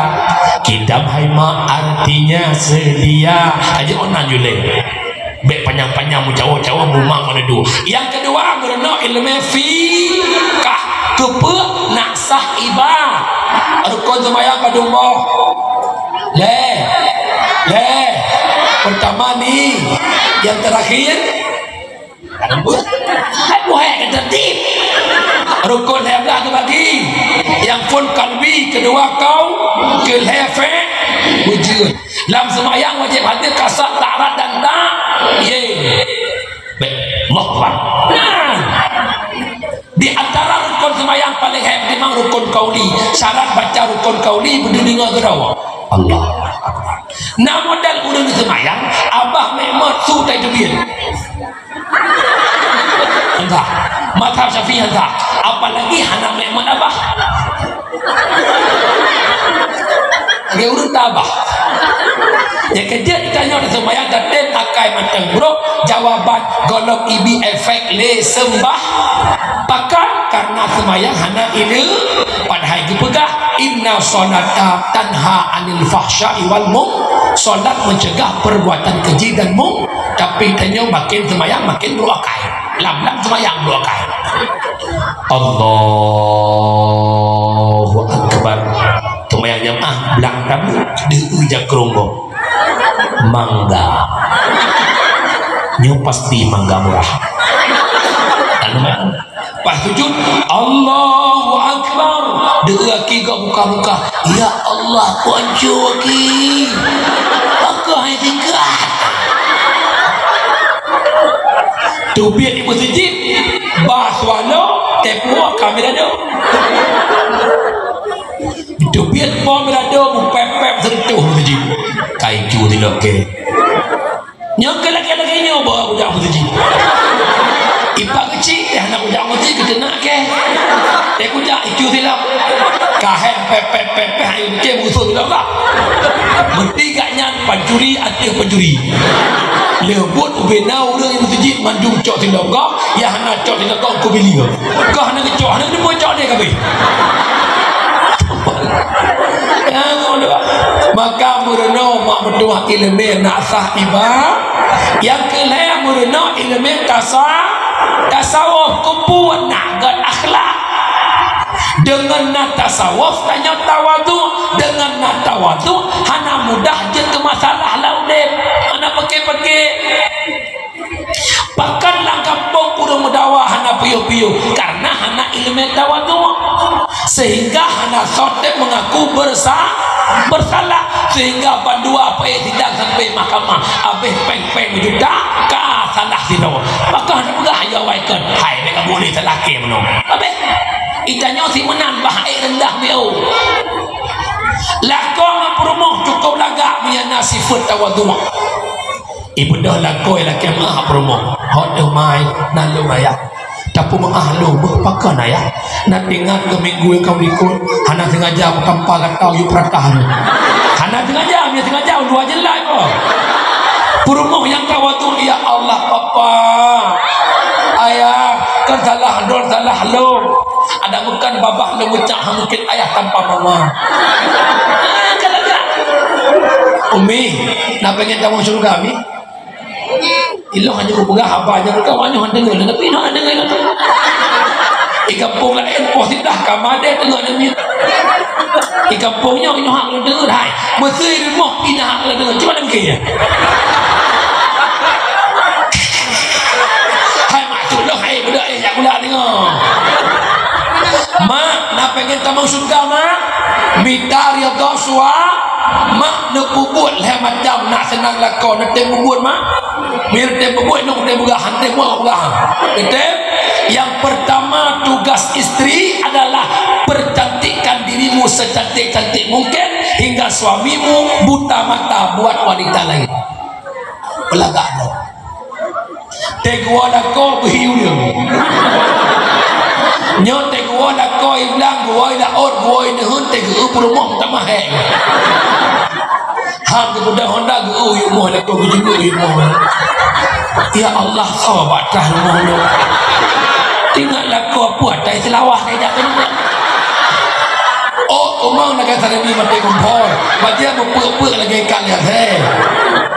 Qidam hai mak artinya sedia. Aja onan juleng. Bèk panyang-panyang meucawa-cawa bumak mana dua. Nyang keudua, meurunoe ileumèe fiqah. Keupeue nak sah iba-, rukon seumayang padum boh? Lhèe. Lhèe. Peurtama ni, nyang teurakhir. Hai buhai ka tertib. Rukon lhèe blah teubagi. Nyang phôn kalbi, keudua kaul, keulhèe fé-, wujud. Lam seumayang wajéb hadir kasat, ta'arat dan ta-, ye. Bèk. Allahu Akbar. Nah. Di antara rukon seumayang paléng hèk memang rukon kauli. Syarat baca rukon kauli, beudeudeungoe keudroe. Allahu Akbar. Na model ureueng seumayang, abah meu'mot su tai teubiet. Entah. Mazhab Syafi'i entah. Apalagi hana meu'mot abah. Lagèe ureueng tabah. Nyang keujeuet tanyoe seumayang tatem akai mantong brok, jawaban gohlom ibi efek lé seumbah. Pakon? Karena seumayang hana ileumèe, padahai geupeugah, "Inna sholata tanha anil fahsya'i wal mung-," salat mencegah perbuatan keji dan mung-, tapi tanyoe maken seumayang maken brok akai. Lam-lam seumayang dua kali. Allahu Akbar. Seumayang jamaah blang tamu deuh jakrong boh. Mangga. Nyoe pasti mangga murah. Lalu pas sujud, Allahu Akbar. Deuh aki gak buka-buka. Ya Allah, kuanco aki. Aku hai tingkat. Teubiet di meuseujid, bah swallow, teupeu kamera nyoe. Teubiet po mirado, mupèp-pèp seureutoh meuseujid. Kai cu tilok ke. Nyoe keu lagèe-lagèe nyoe bawa budak meuseujid. Ipak keuchik, eh, aneuk budak meuseujid keu teunak ke. Eh, budak icu tilok. Kahèe pèp-pèp-pèp-pèp, ayo meucé musoh tilok ka. Meuti gak nyan pancuri ateueh pancuri. Leuh buet ubena ureueng nyang meuseujid mandum cok singoh gob, nyang hana cok singoh gob keu bileue. Goh hana geucok, hana geuteupeu cok deh kabeh. Nyang dua. Maka meurunoe mak meutuah ileumèe nak sah iba-, nyang keulhèe meurunoe ileumèe tasa-, tasawuf, keupeue nak gèt akhlak. Deungon na tasawuf tanyoe tawadhu, deungon na tawadhu hana mudah jeuet keu masalah lam udép, hana peuke-peuke. Bahkan lam gampông ureueng meudawa hana piôh-piôh karena hana ileumèe tawadhu, sehingga hana soe tém meungaku bersa-, bersalah, sehingga bandua peuék sidang sampai mahkamah habéh péng-péng juta ka salah sidroe. Maka hana peugah ya awai kon, hai, bèk kamoe lé salakée meunoe. Habéh. Itanyoe si meunan bah ék reundah miôh. Lakoe ngon peurumoh cukup lagak meunyo na sifeuet tawadhu. Ibeudôh lakoe lakée meu'ah peurumoh. Hot deuh mai, na lôn ayah. Tapeumeu'ah lôn beuh pakon ayah. Na teuingat keu minggu nyang ka likot, hana sengaja meutampa gata u peurata lôn. Hana sengaja, meunyo sengaja dua jeulai ko. Peurumoh nyang tawadhu, ya Allah, papa, ayah, kan salah droe, salah lôn. Ada bukan babah lôn meucak, mungkin ayah tanpa mama. Ah, kan lagak. Umi, na péngen tamong syeuruga, Mi? Ilôn hana kupeugah haba nyang ka awak nyoe deungoe, tapi na deungoe langsung. Di gampông laén poh siblah ka madé teungoh namiet. Di gampông nyoe, nyoe hak lôn deungoe, hai. Meusé rumoh pih na hak lôn deungoe. Cuba lagèe nyan. Hai mak tulông, hai budak, eh, jak gula deungoe. Mak, na péngen tamong syeuruga, Mak? Mita ridha sua-, Mak neupeubuet lhèe macam, nak seunang lakoe, neutém peubuet, Mak? Mir tem peubuet, neutém peugah, han tem buet peugah. Neutém? Yang pertama, tugas istri adalah percantikkan dirimu secantik-cantik mungkin hingga suamimu buta mata buat wanita lain. Peulagak droe. Teuh geuwoe lakoe beuhi ureueng. Nyoe teuh geuwoe lakoe i blang, geuwoe i laôt, geuwoe i neuheun, teuh geueu peurumoh meutamah hék. Han geupeudong honda geueu u yumoh lakoe, geujeuet u yumoh. Ya Allah, soe bak trah rumoh nyoe. Teuingat lakoe peue atai seulawah keu jak keunoe. Oh, umang lagèe sarébi maté kompor. Bajèe meupeuk-peuk lagèe ikan liasé.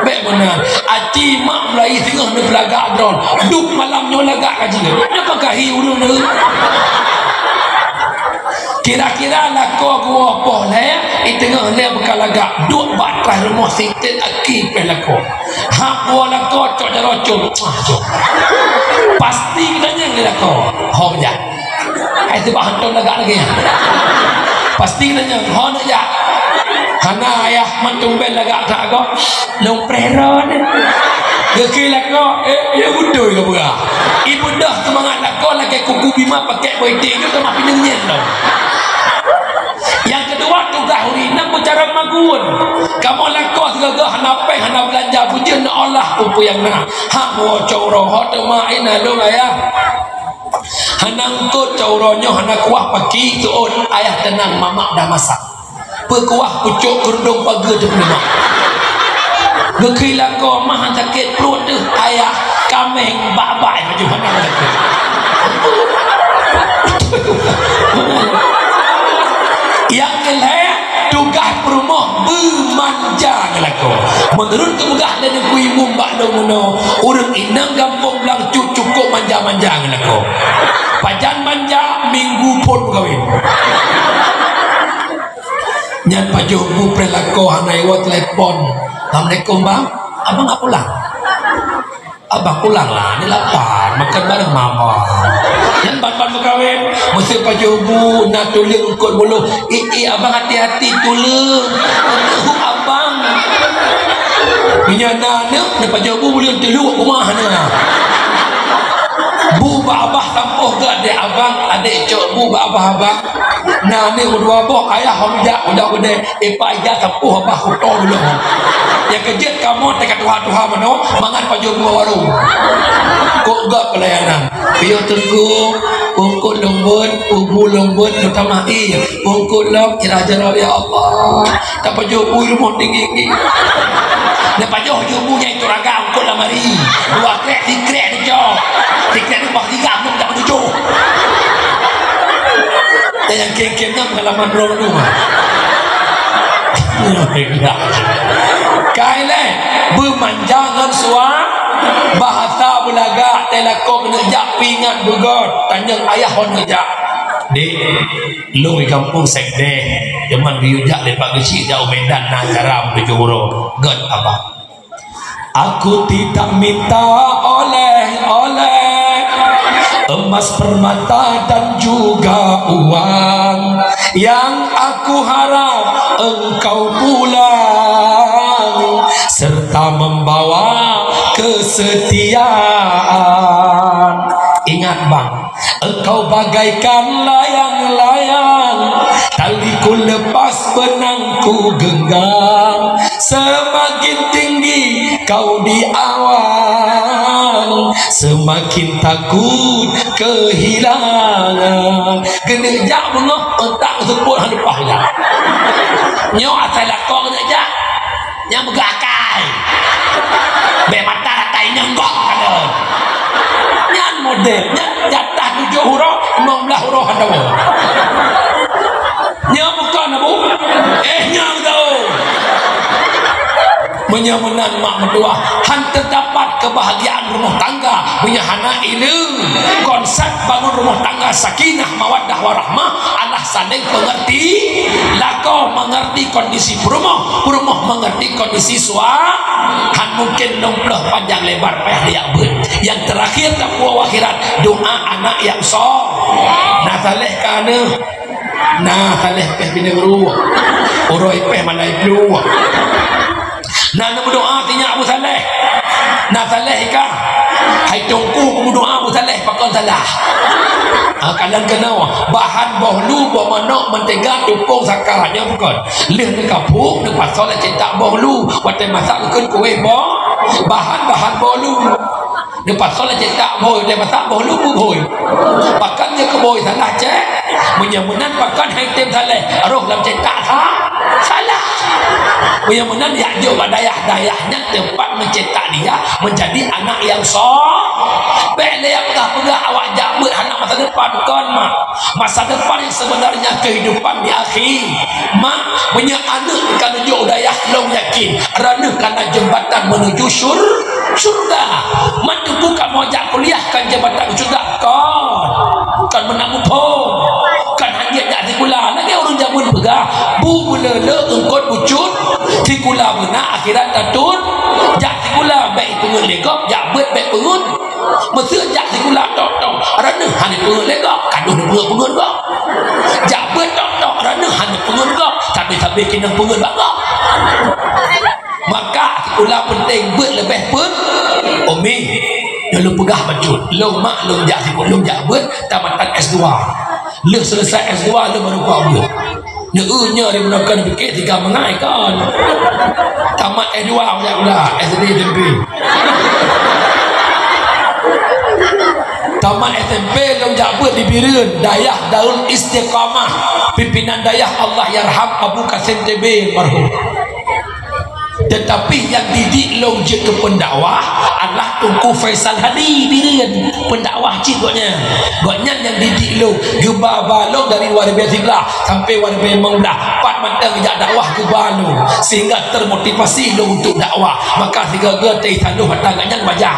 Bèk meunan. Aci mak mulai singoh neupeulagak droe. Duek malam nyoe lagak ka jeuet. Nyoe ka kahi ureueng nyoe. Kira-kira lakoe geuwoe poh lhèe, i teungoh lhèe beuka lagak. Duek bak trah rumoh sitét aki péh lakoe. Hak geuwoe lakoe cok jaroe cok. Wah, cok. Pasti geutanyong lé lakoe. Ho meujak. Hai, teuba hantom lagak lagèe nyan. Pasti geutanyong, "Ho neuk jak?" "Hana, ayah, man tumbén lagak that gob." "Lôn preh droe." Geukheun lakoe, "Eh, ya beutôi ka peugah." Ibeudôh seumangat lakoe lagèe kuku bima pakèk boi teh, nyoe teuma pineung nyan tau. Nyang keudua, tugaih ureueng inong meucara magun. Kamoe lakoe sigoe-goe hana péng, hana beulanja, peue jeuet neuolah peue-peue nyang na. Hak woe cok uroe, ho teuma, "Eh, na lôn, ayah." Hana eungkôt cok uroe nyoe, hana kuah paki, seuôt ayah teunang, mamak dah masak. Peukuah pucôk keurudông pageue teupeuleumah. Geukheun lakoe, "Mah, sakét pruet deuh, ayah, kaméng bak-bak pajoh hana sakét." Nyang keulhèe, tugaih peurumoh beumanja ngon lakoe. Meunurot geupeugah lé Teungku Imum bak lôn meunoe, ureueng inong gampông Blang Cut cukôp manja-manja ngon lakoe. Pajan manja, minggu phôn meukawen. Nyan pajoh bu preh lakoe hana iwoe telepon. "Assalamualaikum, Bang. Abang hana pulang?" "Abang pulang lah, ni lapar, makan bareng mama." Nyan ban-ban meukawen, meusé pajoh bu na tuleueng eungkôt buluh. "Eh, eh, abang hati-hati tuleueng. Abang." Meunyo na aneuk, na pajoh bu buleuen teulhok u ma na. "Bu bak abah sampôh gèt, dek abang, adek cok bu bak abah, abang." Na aneuk meudua boh, "Ayah, hom jak, udah beudé." "Eh, Pak, ija sampôh abah kuto dulu." Nyang keujeuet kamoe teuka tuha-tuha meunoe, mangat pajoh bu warông. Kok gèt peulayanan. "Piôh Teungku, eungkôt lôn beuet, bu lôn beuet, meutamah ie. Eungkôt lom, irah jaroe, ya Allah. Tapajoh bu rumoh tinggi-tinggi." Neupajoh ju bu nyang itu raga eungkôt lamari. Dua krek, sikrek neucok. Sikrek tu bah tiga, enam tak tujuh. Nyang kém-kém nyan pengalaman droeneuh mah. Kai lé, beumanja ngon sua, bahasa beulagak, teuh lakoe keuneuk jak pih ingat beugöt, tanyong ayah ho neujak. Dek, lôn di gampông Sekdeh, cuman geuyue jak lé Pak Geuchik jak u Medan na acara meuntuju uroe. Göt, Abah. Aku tidak minta oleh-oleh, emas, permata, dan juga uang. Yang aku harap engkau pulang serta membawa kesetiaan. Ingat, Bang, engkau bagaikan layang-layang, taliku lepas, benangku genggam. Semakin tinggi kau di awan, semakin takut kehilangan. Keuneuk jak beungoh, otak seupôt hana leupah jak. Nyoe asai lakoe keuneuk jak. Nyang beugah akai. Bèk mata rata inyong goh ka lôn. Nyan model, nyan jatah tujoh uroe, limong blaih uroe hana woe. Nyoe bukon, Abu? Eh, nyoe beutôi. Meunyoe meunan mak meutuah, han teudapat kebahagiaan rumah tangga meunyoe hana ileue. Konsep bangun rumah tangga sakinah, mawaddah, warahmah adalah saling pengerti. Lakoe mengerti kondisi peurumoh, peurumoh mengerti kondisi sua-, han mungkin lôn plôh panjang lebar payah jak beuet. Yang terakhir tapuwoe akhirat, doa anak yang so-, na saleh ka aneuk. Na saleh pèh bineung ruweueng. Uroe pèh malai pluweueng. Na neumeudoa tinyak Abu Saleh. Na saleh ka. Hai Teungku meudoa Abu Saleh pakon salah. Ha, kalon keunoe, bahan boh lu, boh manok, mantega, tupông, saka, nyan bukon. Lheueh neukapuk, neupasoe lam cetak boh lu. Watèe masak geukheun kueh boh, bahan-bahan boh lu. Neupasoe lam cetak boh, watèe masak boh lu, bubôi. Pakon nyoe keubôi salah, cek. Meunyoe meunan pakon hai tem saleh, roh lam cetak sa-, salah. Meunyoe meunan yak jok bak dayah, dayah nyan teumpat meucetak dia menjadi anak yang so-, bèk lé jak peugah-peugah awak jak beuet hana masa depan, kon, mak. Masa depan yang sebenarnya kehidupan di akhi. Mak, meunyoe aneuk ka neujok u dayah, lôn yakin, droeneuh ka na jeumbatan menuju syur-, syurga. Mak, teungku kamoe jak kuliah kon jeumbatan syurga? Kon. Kon meunan muphom. Kon hana jak sikula. Lagèe ureueng jameun peugah, bu meuleuleuk eungkôt bucut, sikula beuna akhirat tatot. Jak sikula bèk ipeungeuet lé gob, jak beuet bèk peungeuet. Meuseu jak sikula tok-tok, droeneuh hana peungeuet lé gob, ka deuh neupeungeuet-peungeuet gob. Jak beuet tok-tok, droeneuh hana peungeuet gob, sabé-sabé keunong peungeuet bak gob. Maka sikula peunteng, beuet leubeh peunteng. Umi, nyoe lôn peugah bacut, lôn mak lôn jak sikula, lôn jak beuet tamatan S dua. Lheueh selesai S dua, lôn baru kuat beuet. Neu-eu nyoe di bunoe kon pike tiga mengai kon. Tamat S dua banyak pula, S D, S M P. Tamat S M P lôn jak beuet di Bireuen, Dayah Darul Istiqamah, pimpinan dayah Allahyarham Abu Kasim T B almarhum. Tetapi nyang didik lôn jeuet keu pendakwah adalah Teungku Faisal Hadi Bireuen, pendakwah cit gobnyan. Gobnyan nyang didik lôn, geuba-ba lôn dari dua ribèe siblaih sampai dua ribèe limong blaih, pat mantong jak dakwah geuba lôn, sehingga termotivasi lôn untuk dakwah. Maka sigoe-goe teuisadoh ata gobnyan wajar.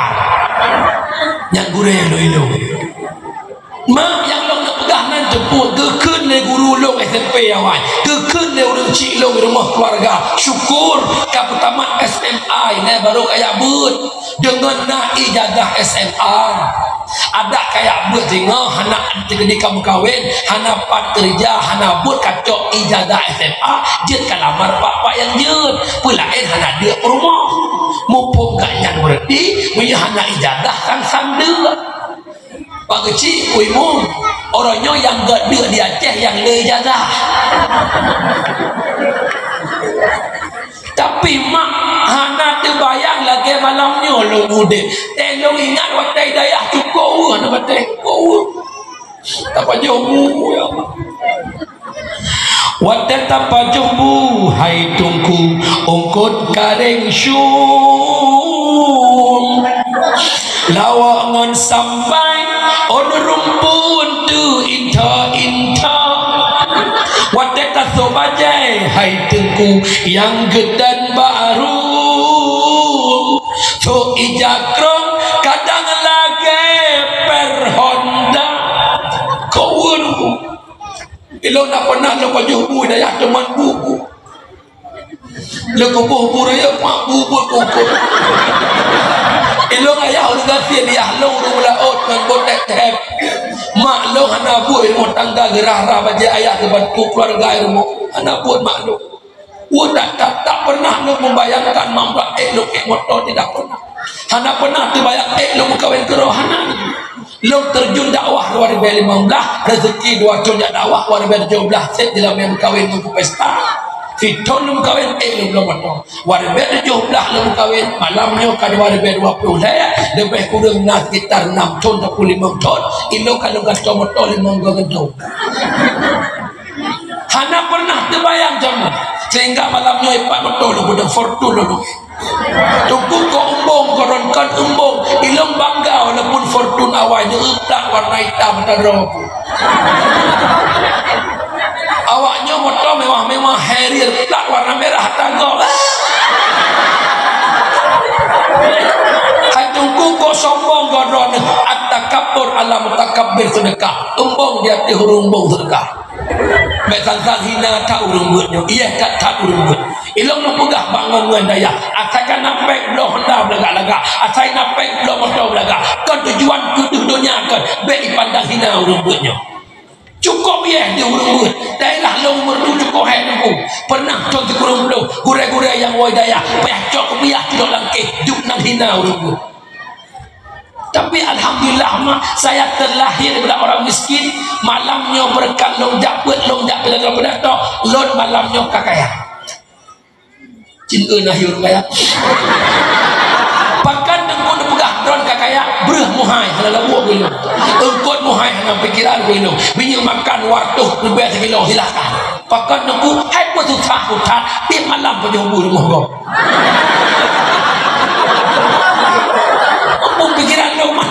Nyan gurèe lôn ilôn. Mak, nyang lôn neupeugah nan teupeu geukheun lé guru lôn S M P awai, geukheun lé ureueng chik lôn di rumoh keuluwarga. Syukur ka peutamat S M A, nyan baru ka jak beuet deungon na ijazah S M A. Adak ka jak beuet singoh hana teukeudi ka meukawen, hana pat keureuja, hana buet, ka cok ijazah S M A, jeuet ka lamar pak-pak nyang jeuet. Peue laén hana deuk peurumoh. Muphom gobnyan, berarti meunyoe hana ijazah sang-sang deuk. Pak Geuchik, Ibu, uroe nyoe nyang gèt deuk di Aceh nyang le ijazah. Tapi mak hana teubayang lagèe malam nyoe lôn udép. Teuh lôn ingat watèe dayah cukôp weueh, na watèe cukôp weueh. Tapajoh bu, ya Allah. Watèe tapajoh bu, hai Teungku, eungkôt kareng syuem. Lawak ngon sampai, ôn rumpun teuinta-inta. Teungku nyang geutan bak rueng, sôk ija krông kadang lagèe per Honda. Kok ureueng Teungku? Ilôn na pernah lôn pajoh bu dayah teuma bu-bu. Lôn kuboh bu raya, mak bu-bu kukoh. Ilôn ayah ureueng gasien, yah lôn ureueng meulaôt ngon bot tép-tép. Mak lôn hana buet rumoh tangga, geurah-rah bajèe ayah geubantu keuluwarga rumoh. Hana buet mak lôn. Wah, tak, tak, tak pernah lôn membayangkan mak bak ék lôn ék moto, tidak pernah. Hana pernah teubayang ék lôn meukawen keudroe, hana. Lôn terjun dakwah dua ribèe limong blah, rezeki dua thôn jak dakwah, dua ribèe tujoh blah sép jilamèe meukawen ngon pesta. Sithôn lôn meukawen, ék lôn bloe moto. Dua ribèe tujoh blah lôn meukawen, malam nyoe ka dua ribèe dua ploh lhèe, leubeh kureueng na sekitar nam thôn ataupun limong thôn, ilôn ka lôn gantoe moto limong goe gantoe. Hana pernah teubayang jameun. Sehingga malam nyoe ipat moto lôn peudong Fortuner lôn. Teungku kok eumbông, kok droen kon eumbông. Ilôn bangga walaupun Fortuner awai nyoe plat warna itam mata droe. Awak nyoe moto mewah-mewah, Harrier plat warna merah ata gob. Hai Teungku kok sombong kok droen, at-takabbur 'ala mutakabbir sedekah. Eumbông di ateueh ureueng eumbông sedekah. Bèk sang-sang hina that ureueng beuet nyoe. Iyeh that-that ureueng beuet. Ilôn lôn peugah bak ngon-ngon dayah, asai ka na péng bloe Honda beulagak-lagak, asai na péng bloe moto beulagak. Kon tujuan keu deuh donya kon, bèk ipandang hina ureueng beuet nyoe. Cukôp iyeh deuh ureueng beuet. Daerah lôn meureudu cukôp hai Teungku. Pernah thôn sikureueng ploh, gurèe-gurèe nyang woe dayah, payah cok kupiah sidroe langkéh, duek nan hina ureueng beuet. Tapi alhamdulillah, mak, saya terlahir daripada orang miskin. Malam nyoe beureukat lôn jak beuet, lôn jak pidato-pidato, lôn malam nyoe ka kaya. Cit eu na yue kaya. Pakon Teungku neupeugah droen ka kaya, breuh muhai hana lagak keu lôn. Eungkôt muhai hana pikiran keu lôn. Minyeuk makan dua reutôh ribèe sikilo, silahkan. Pakon Teungku, hai peususah that, tiep malam pajoh bu rumoh gob. Muphom pikiran lôn, mak.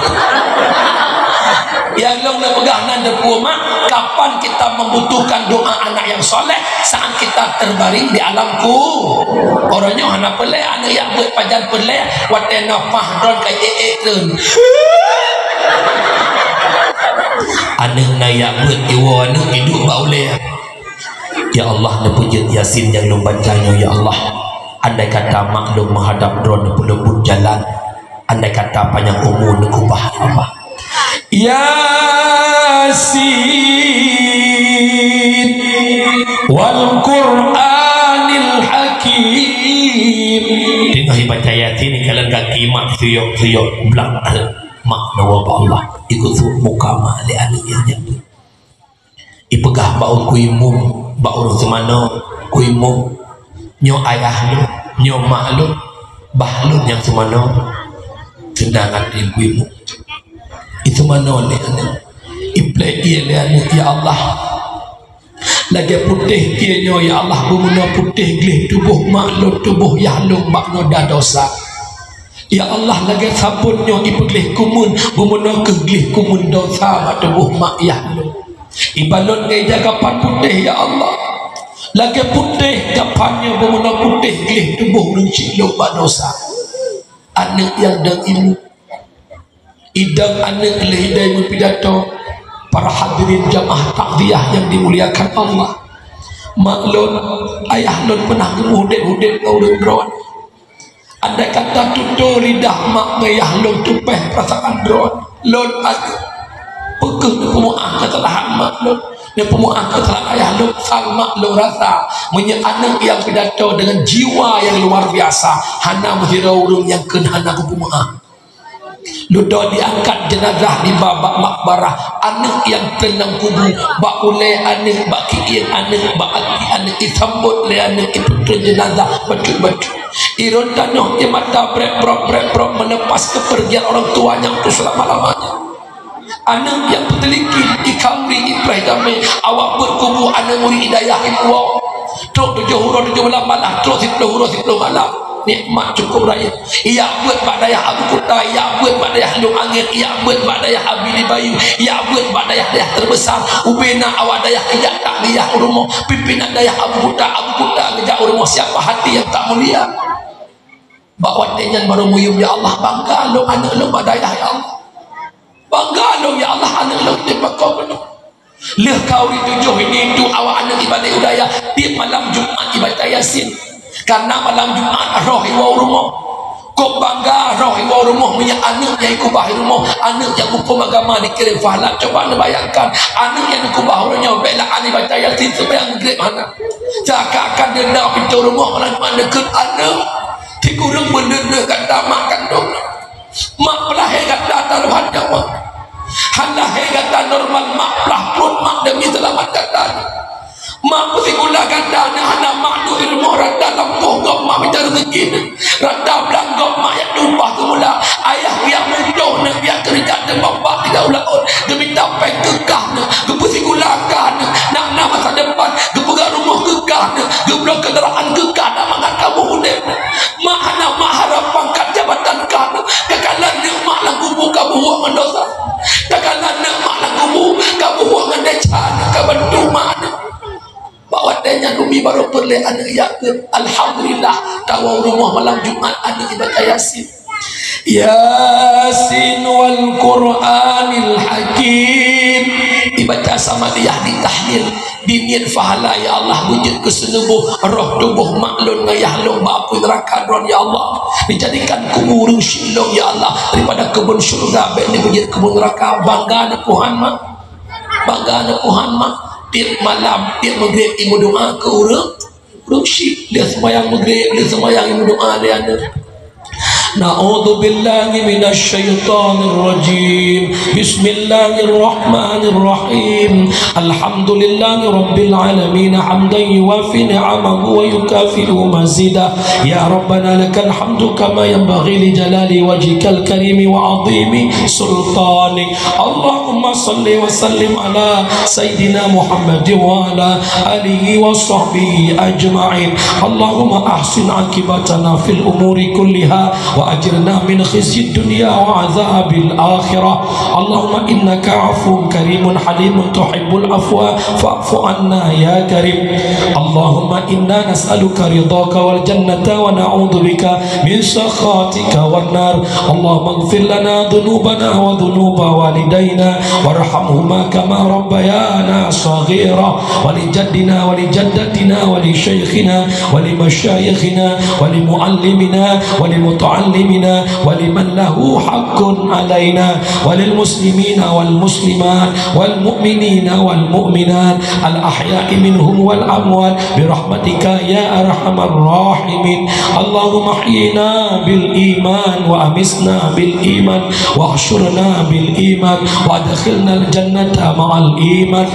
Nyang lôn neupeugah nan teupeu, mak, kapan kita membutuhkan doa anak yang soleh? Saat kita terbaring di alam ku-, uroe nyoe hana peureulèe aneuk jak beuet, pajan peureulèe watèe nafah droen ka ék-ék treun. Aneuk na jak beuet, iwoe aneuk iduek bak ulèe. Ya Allah, neupeujeuet Yasin nyang lôn baca nyoe, ya Allah. Andai kata mak lôn meuhadab droen neupeuleubut jalan, andai kata panyang umu neukeubah, ya Allah. Yasin wal Qur'anil Hakim. Teungoh ibaca Yasin, ikalon kaki mak suyok-suyok blang. Mak neuwoe bak Allah, ikôt sôk muka mak lé aneuk nyang jak beuet. Ipeugah bak Teungku Imum, bak ureueng seumanoe, "Teungku Imum, nyoe ayah lôn, nyoe mak lôn, bah lôn nyang seumanoe." Seunang até Teungku Imum. Iseumanoe lé aneuk. Iplét ié lé aneuk, "Ya Allah, lagèe putéh ié nyoe, ya Allah, beumeunoe putéh gleh tuboh mak lôn, tuboh yah lôn bak noda dosa." Ya Allah, lagèe sabon nyoe ipeugleh kumeun, beumeunoe keuh gleh kumeun dosa bak tuboh mak yah lôn. Ibalot ngon ija kapan putéh, ya Allah. Lagèe putéh kapan nyoe, beumeunoe putéh gleh tuboh ureueng chik lôn bak dosa. Aneuk nyang dong ilmu. Idong aneuk lé idai meupidato. Para hadirin jamaah takziah nyang dimuliakan Allah. Mak lôn, ayah lôn peunah geumeuudép-udép ngon ureueng droen. Andai kata tutoe lidah mak ngon yah lôn, tupéh peurasaan droen, lôn aneuk, peu kheueh neupeumeuáh keusalahan mak lôn, neupeumeuáh keusalahan ayah lôn, sang mak lôn rasa meunyoe aneuk nyang pidato deungon jiwa nyang luar biasa, hana meusidroe ureueng nyang kheun hana kupeumeuáh. Dudoe diangkat jeunazah diba bak makbarah, aneuk nyang treun lam kubu, bak ulèe aneuk, bak kiéng aneuk, bak aki aneuk, isambot lé aneuk, ipeutreun jeunazah bacut-bacut. Irôn tanoh di mata brek-brok, brek-brok, meulepas keupeurgian orang tua nyang keu seulama-lamanya. Aneuk nyang peuteulikih, ikhauri, ipreh jamé, awak beuet kubu aneuk murit hidayah ipuwoe. Trok tujoh uroe tujoh malam, malah trok siploh uroe siploh malam. Nikmat cukup raya. Ijak beuet bak dayah Abu Kuta, ijak beuet bak dayah Lhok Angén, ijak beuet bak dayah Abi Libayu, ijak beuet bak dayah-dayah terbesar. Ubena awak dayah ijak tak geuyah u rumoh. Pimpinan dayah Abu Kuta, Abu Kuta geujak u rumoh. Siapa hati yang tak mulia? Bak watèe nyan barô meuyuem, "Ya Allah, bangga lôn aneuk lôn bak dayah, ya Allah. Bangga lôn, ya Allah, aneuk lôn di pakon lôn." Lheueh ka uroe tujoh ini tu awak aneuk ibalek u dayah, tiep malam Jumat ibaca Yasin. Karena malam Jumat roh iwoe u rumoh. Kok bangga roh iwoe u rumoh meunyo aneuk nyang ikeubah i rumoh, aneuk nyang muphom agama dikirém pahala. Coba neubayangkan, aneuk nyang dikeubah uroe nyoe bèk lé aneuk ibaca Yasin, seumayang Maghrib hana. Seakan-akan denda pintoe rumoh malam Jumat neukheun aneuk. Sikureueng beuneuh-neuh gata mak kandông. Mak peulahé gata tarohan nyawa. Han lahé gata normal, mak plah pruet mak demi seulamat gata. Mak peusikula gata, na hana mak duek i rumoh rata lampôh gob mak mita reuzeki. Rata blang gob mak nyang tumpah seumula. Ayah piyak meudoh na piyak keureuja teuma bak tigau laôt. Geumita péng keu kah na, geupeusikula kah na. Nak na masa depan, geupeugah rumoh keu kah na, geubloe keundaraan keu kah na mangat kamoe udép. Mak hana mak harab pangkat jabatan kah na, kakalon neuk mak lam kubu ka buhok ngon dosa. Kakalon neuk mak lam kubu ka buhok ngon desya na, ka bantu mak na. Bak watèe nyan umi barô peureulèe aneuk ijak beuet. Alhamdulillah, tawoe u rumoh malam Jumat aneuk ibaca Yasin. Yasin wal Qur'anil Hakim. Ibaca samadiyah, ditahlil, diniet pahala, "Ya Allah, beujeuet keu seuleuboh roh tuboh mak lôn ngon yah lôn bak apui neuraka droen, ya Allah. Dijadikan kubu ureueng syik lôn, ya Allah, daripada keubon syeuruga bèk neubeujeuet keubon neuraka." Bangga neupuhan mak. Bangga neupuhan mak. Tiep malam, tiep Maghrib imeudoa keu ureueng Ureueng syik, lheueh seumayang Maghrib, lheueh seumayang imeudoa lé aneuk. A'udzubillahi minasyaitonirrajim. Bismillahirrahmanirrahim. Alhamdulillahirabbil alamin, hamdan yuwafi ni'amahu wa yukafi'u mazidah. Ya Rabbana lakal hamdu kama yanbaghi li jalali wajhikal karimi wa 'azimi sultanik. Allahumma shalli wa sallim ala Sayyidina Muhammadin wa ala alihi wa sahbihi ajma'in. Allahumma ahsin aqibatana fil umuri kulliha wa ajirna min khizyid dunya wa adzabil akhirah. Allahumma innaka 'afuwun karimun halimun tuhibbul 'afwa fa'fu 'anna ya karim. Allahumma inna nas'aluka ridhaka wal jannata wa na'udzubika min sakhatika wan nar. Allahumma ighfir lana dzunubana wa dzunuba walidaina warhamhuma kama rabbayana shaghira, wa li jaddina wa li jaddatina wa li syaikhina wa li masyayikhina wa li muallimina wa li muta'allimina wa liman lahu haqqun alaina wa lil muslimina wal muslimat wal mu'minina wal mu'minat al ahya'i minhum wal amwat bi rahmatika ya arhamar rahimin. Allahumma ahyina bil iman wa amitna bil iman wa ahsyurna bil iman wa adkhilnal jannata ma'al iman.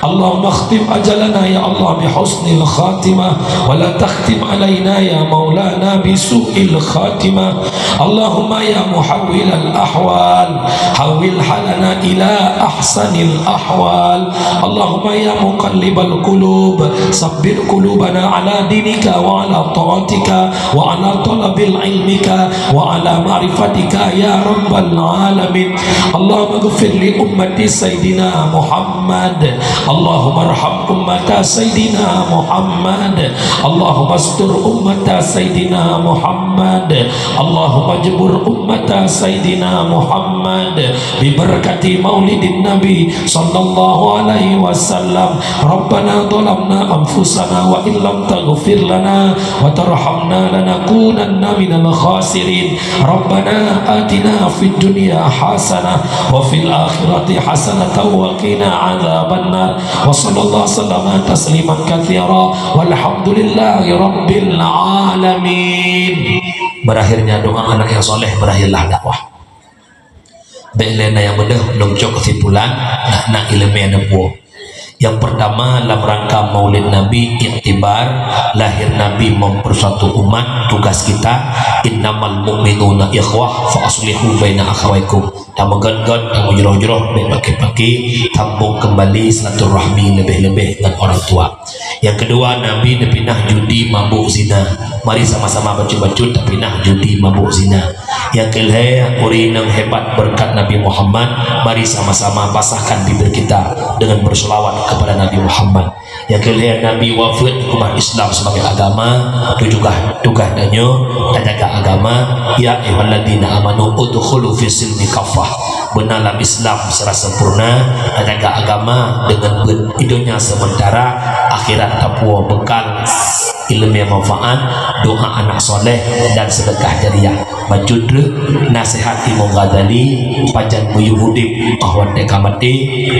Allahumma akhtim ajalana ya Allah bi husnil khatimah wa la takhtim alaina ya maulana bi su'il khatimah. Allahumma ya muhawwilal ahwal, hawwil halana ila ahsanil ahwal. Allahumma ya muqallibal qulub, sabbit qulubana ala dinika wa ala ta'atika wa ala talabil ilmika wa ala ma'rifatika ya rabbal alamin. Allahumma ighfir li ummati Sayyidina Muhammad. Allahumma arham ummata Sayyidina Muhammad. Allahumma astur ummata Sayyidina Muhammad. Allahumma jbur ummata Sayyidina Muhammad bi barakati maulidin Nabi sallallahu alaihi wasallam. Rabbana zalamna anfusana wa illam taghfir lana wa tarhamna lanakunanna minal khasirin. Rabbana atina fid dunya hasanah wa fil akhirati hasanatan wa qina adzabannar. Wa sallallahu sallama tasliman katsira. Walhamdulillahi rabbil alamin. Berakhirnya doa anak yang soleh, berakhirlah dakwah. Bèk lé na nyang beudôh, lôn cok kesimpulan, na, na ileumèe neupuoh. Yang pertama, dalam rangka Maulid Nabi, iktibar lahir Nabi mempersatu umat, tugas kita, "Innamal mu'minuna ikhwah, fa aslihu baina akhawaikum." Tameugon-gon, tameujroh-jroh, bék paké-paké, sambong kembali silaturahmi, lebih-lebih ngon orang tua. Yang kedua, Nabi neupinah judi, mabuk, zina. Mari sama-sama bacut-bacut tapinah judi, mabuk, zina. Yang keulhée, ureuëng nyang hebat berkat Nabi Muhammad, mari sama-sama basahkan bibir kita dengan berselawat kepada Nabi Muhammad. Yang keulhée, Nabi wafeuet umat Islam sebagai agama, itu juga tugas tanyoe tajaga agama. "Ya ayyuhalladzina amanu udkhulu fis silmi kaffah." Beuna lam Islam secara sempurna, tajaga agama dengan beuet, di donya sementara, akhirat tapuwoe bekal ileumé manfaat, doa anak soleh, dan sedekah jariah. Bacut treuk nasihat Imam Ghazali, pajan meuyuem udeb, óh watée ka maté,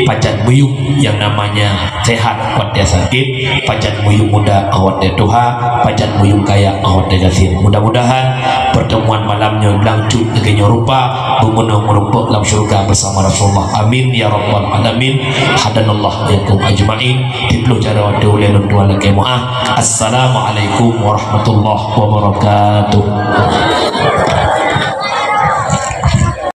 pajan meuyuem yang namanya sehat watée sakét, pajan meuyuem muda óh watée tuha, pajan meuyuem kaya óh watée gasien. Mudah-mudahan pertemuan malam nyoe blang cut lagée nyoe rupa, beumeunoe meurumpok lam syurga bersama Rasulullah. Amin ya rabbal alamin. Hadanallah wa iyyakum ajmain. Tiplôh cara watée ulée lôn tuan lakée meuah. Assalamualaikum warahmatullahi wabarakatuh.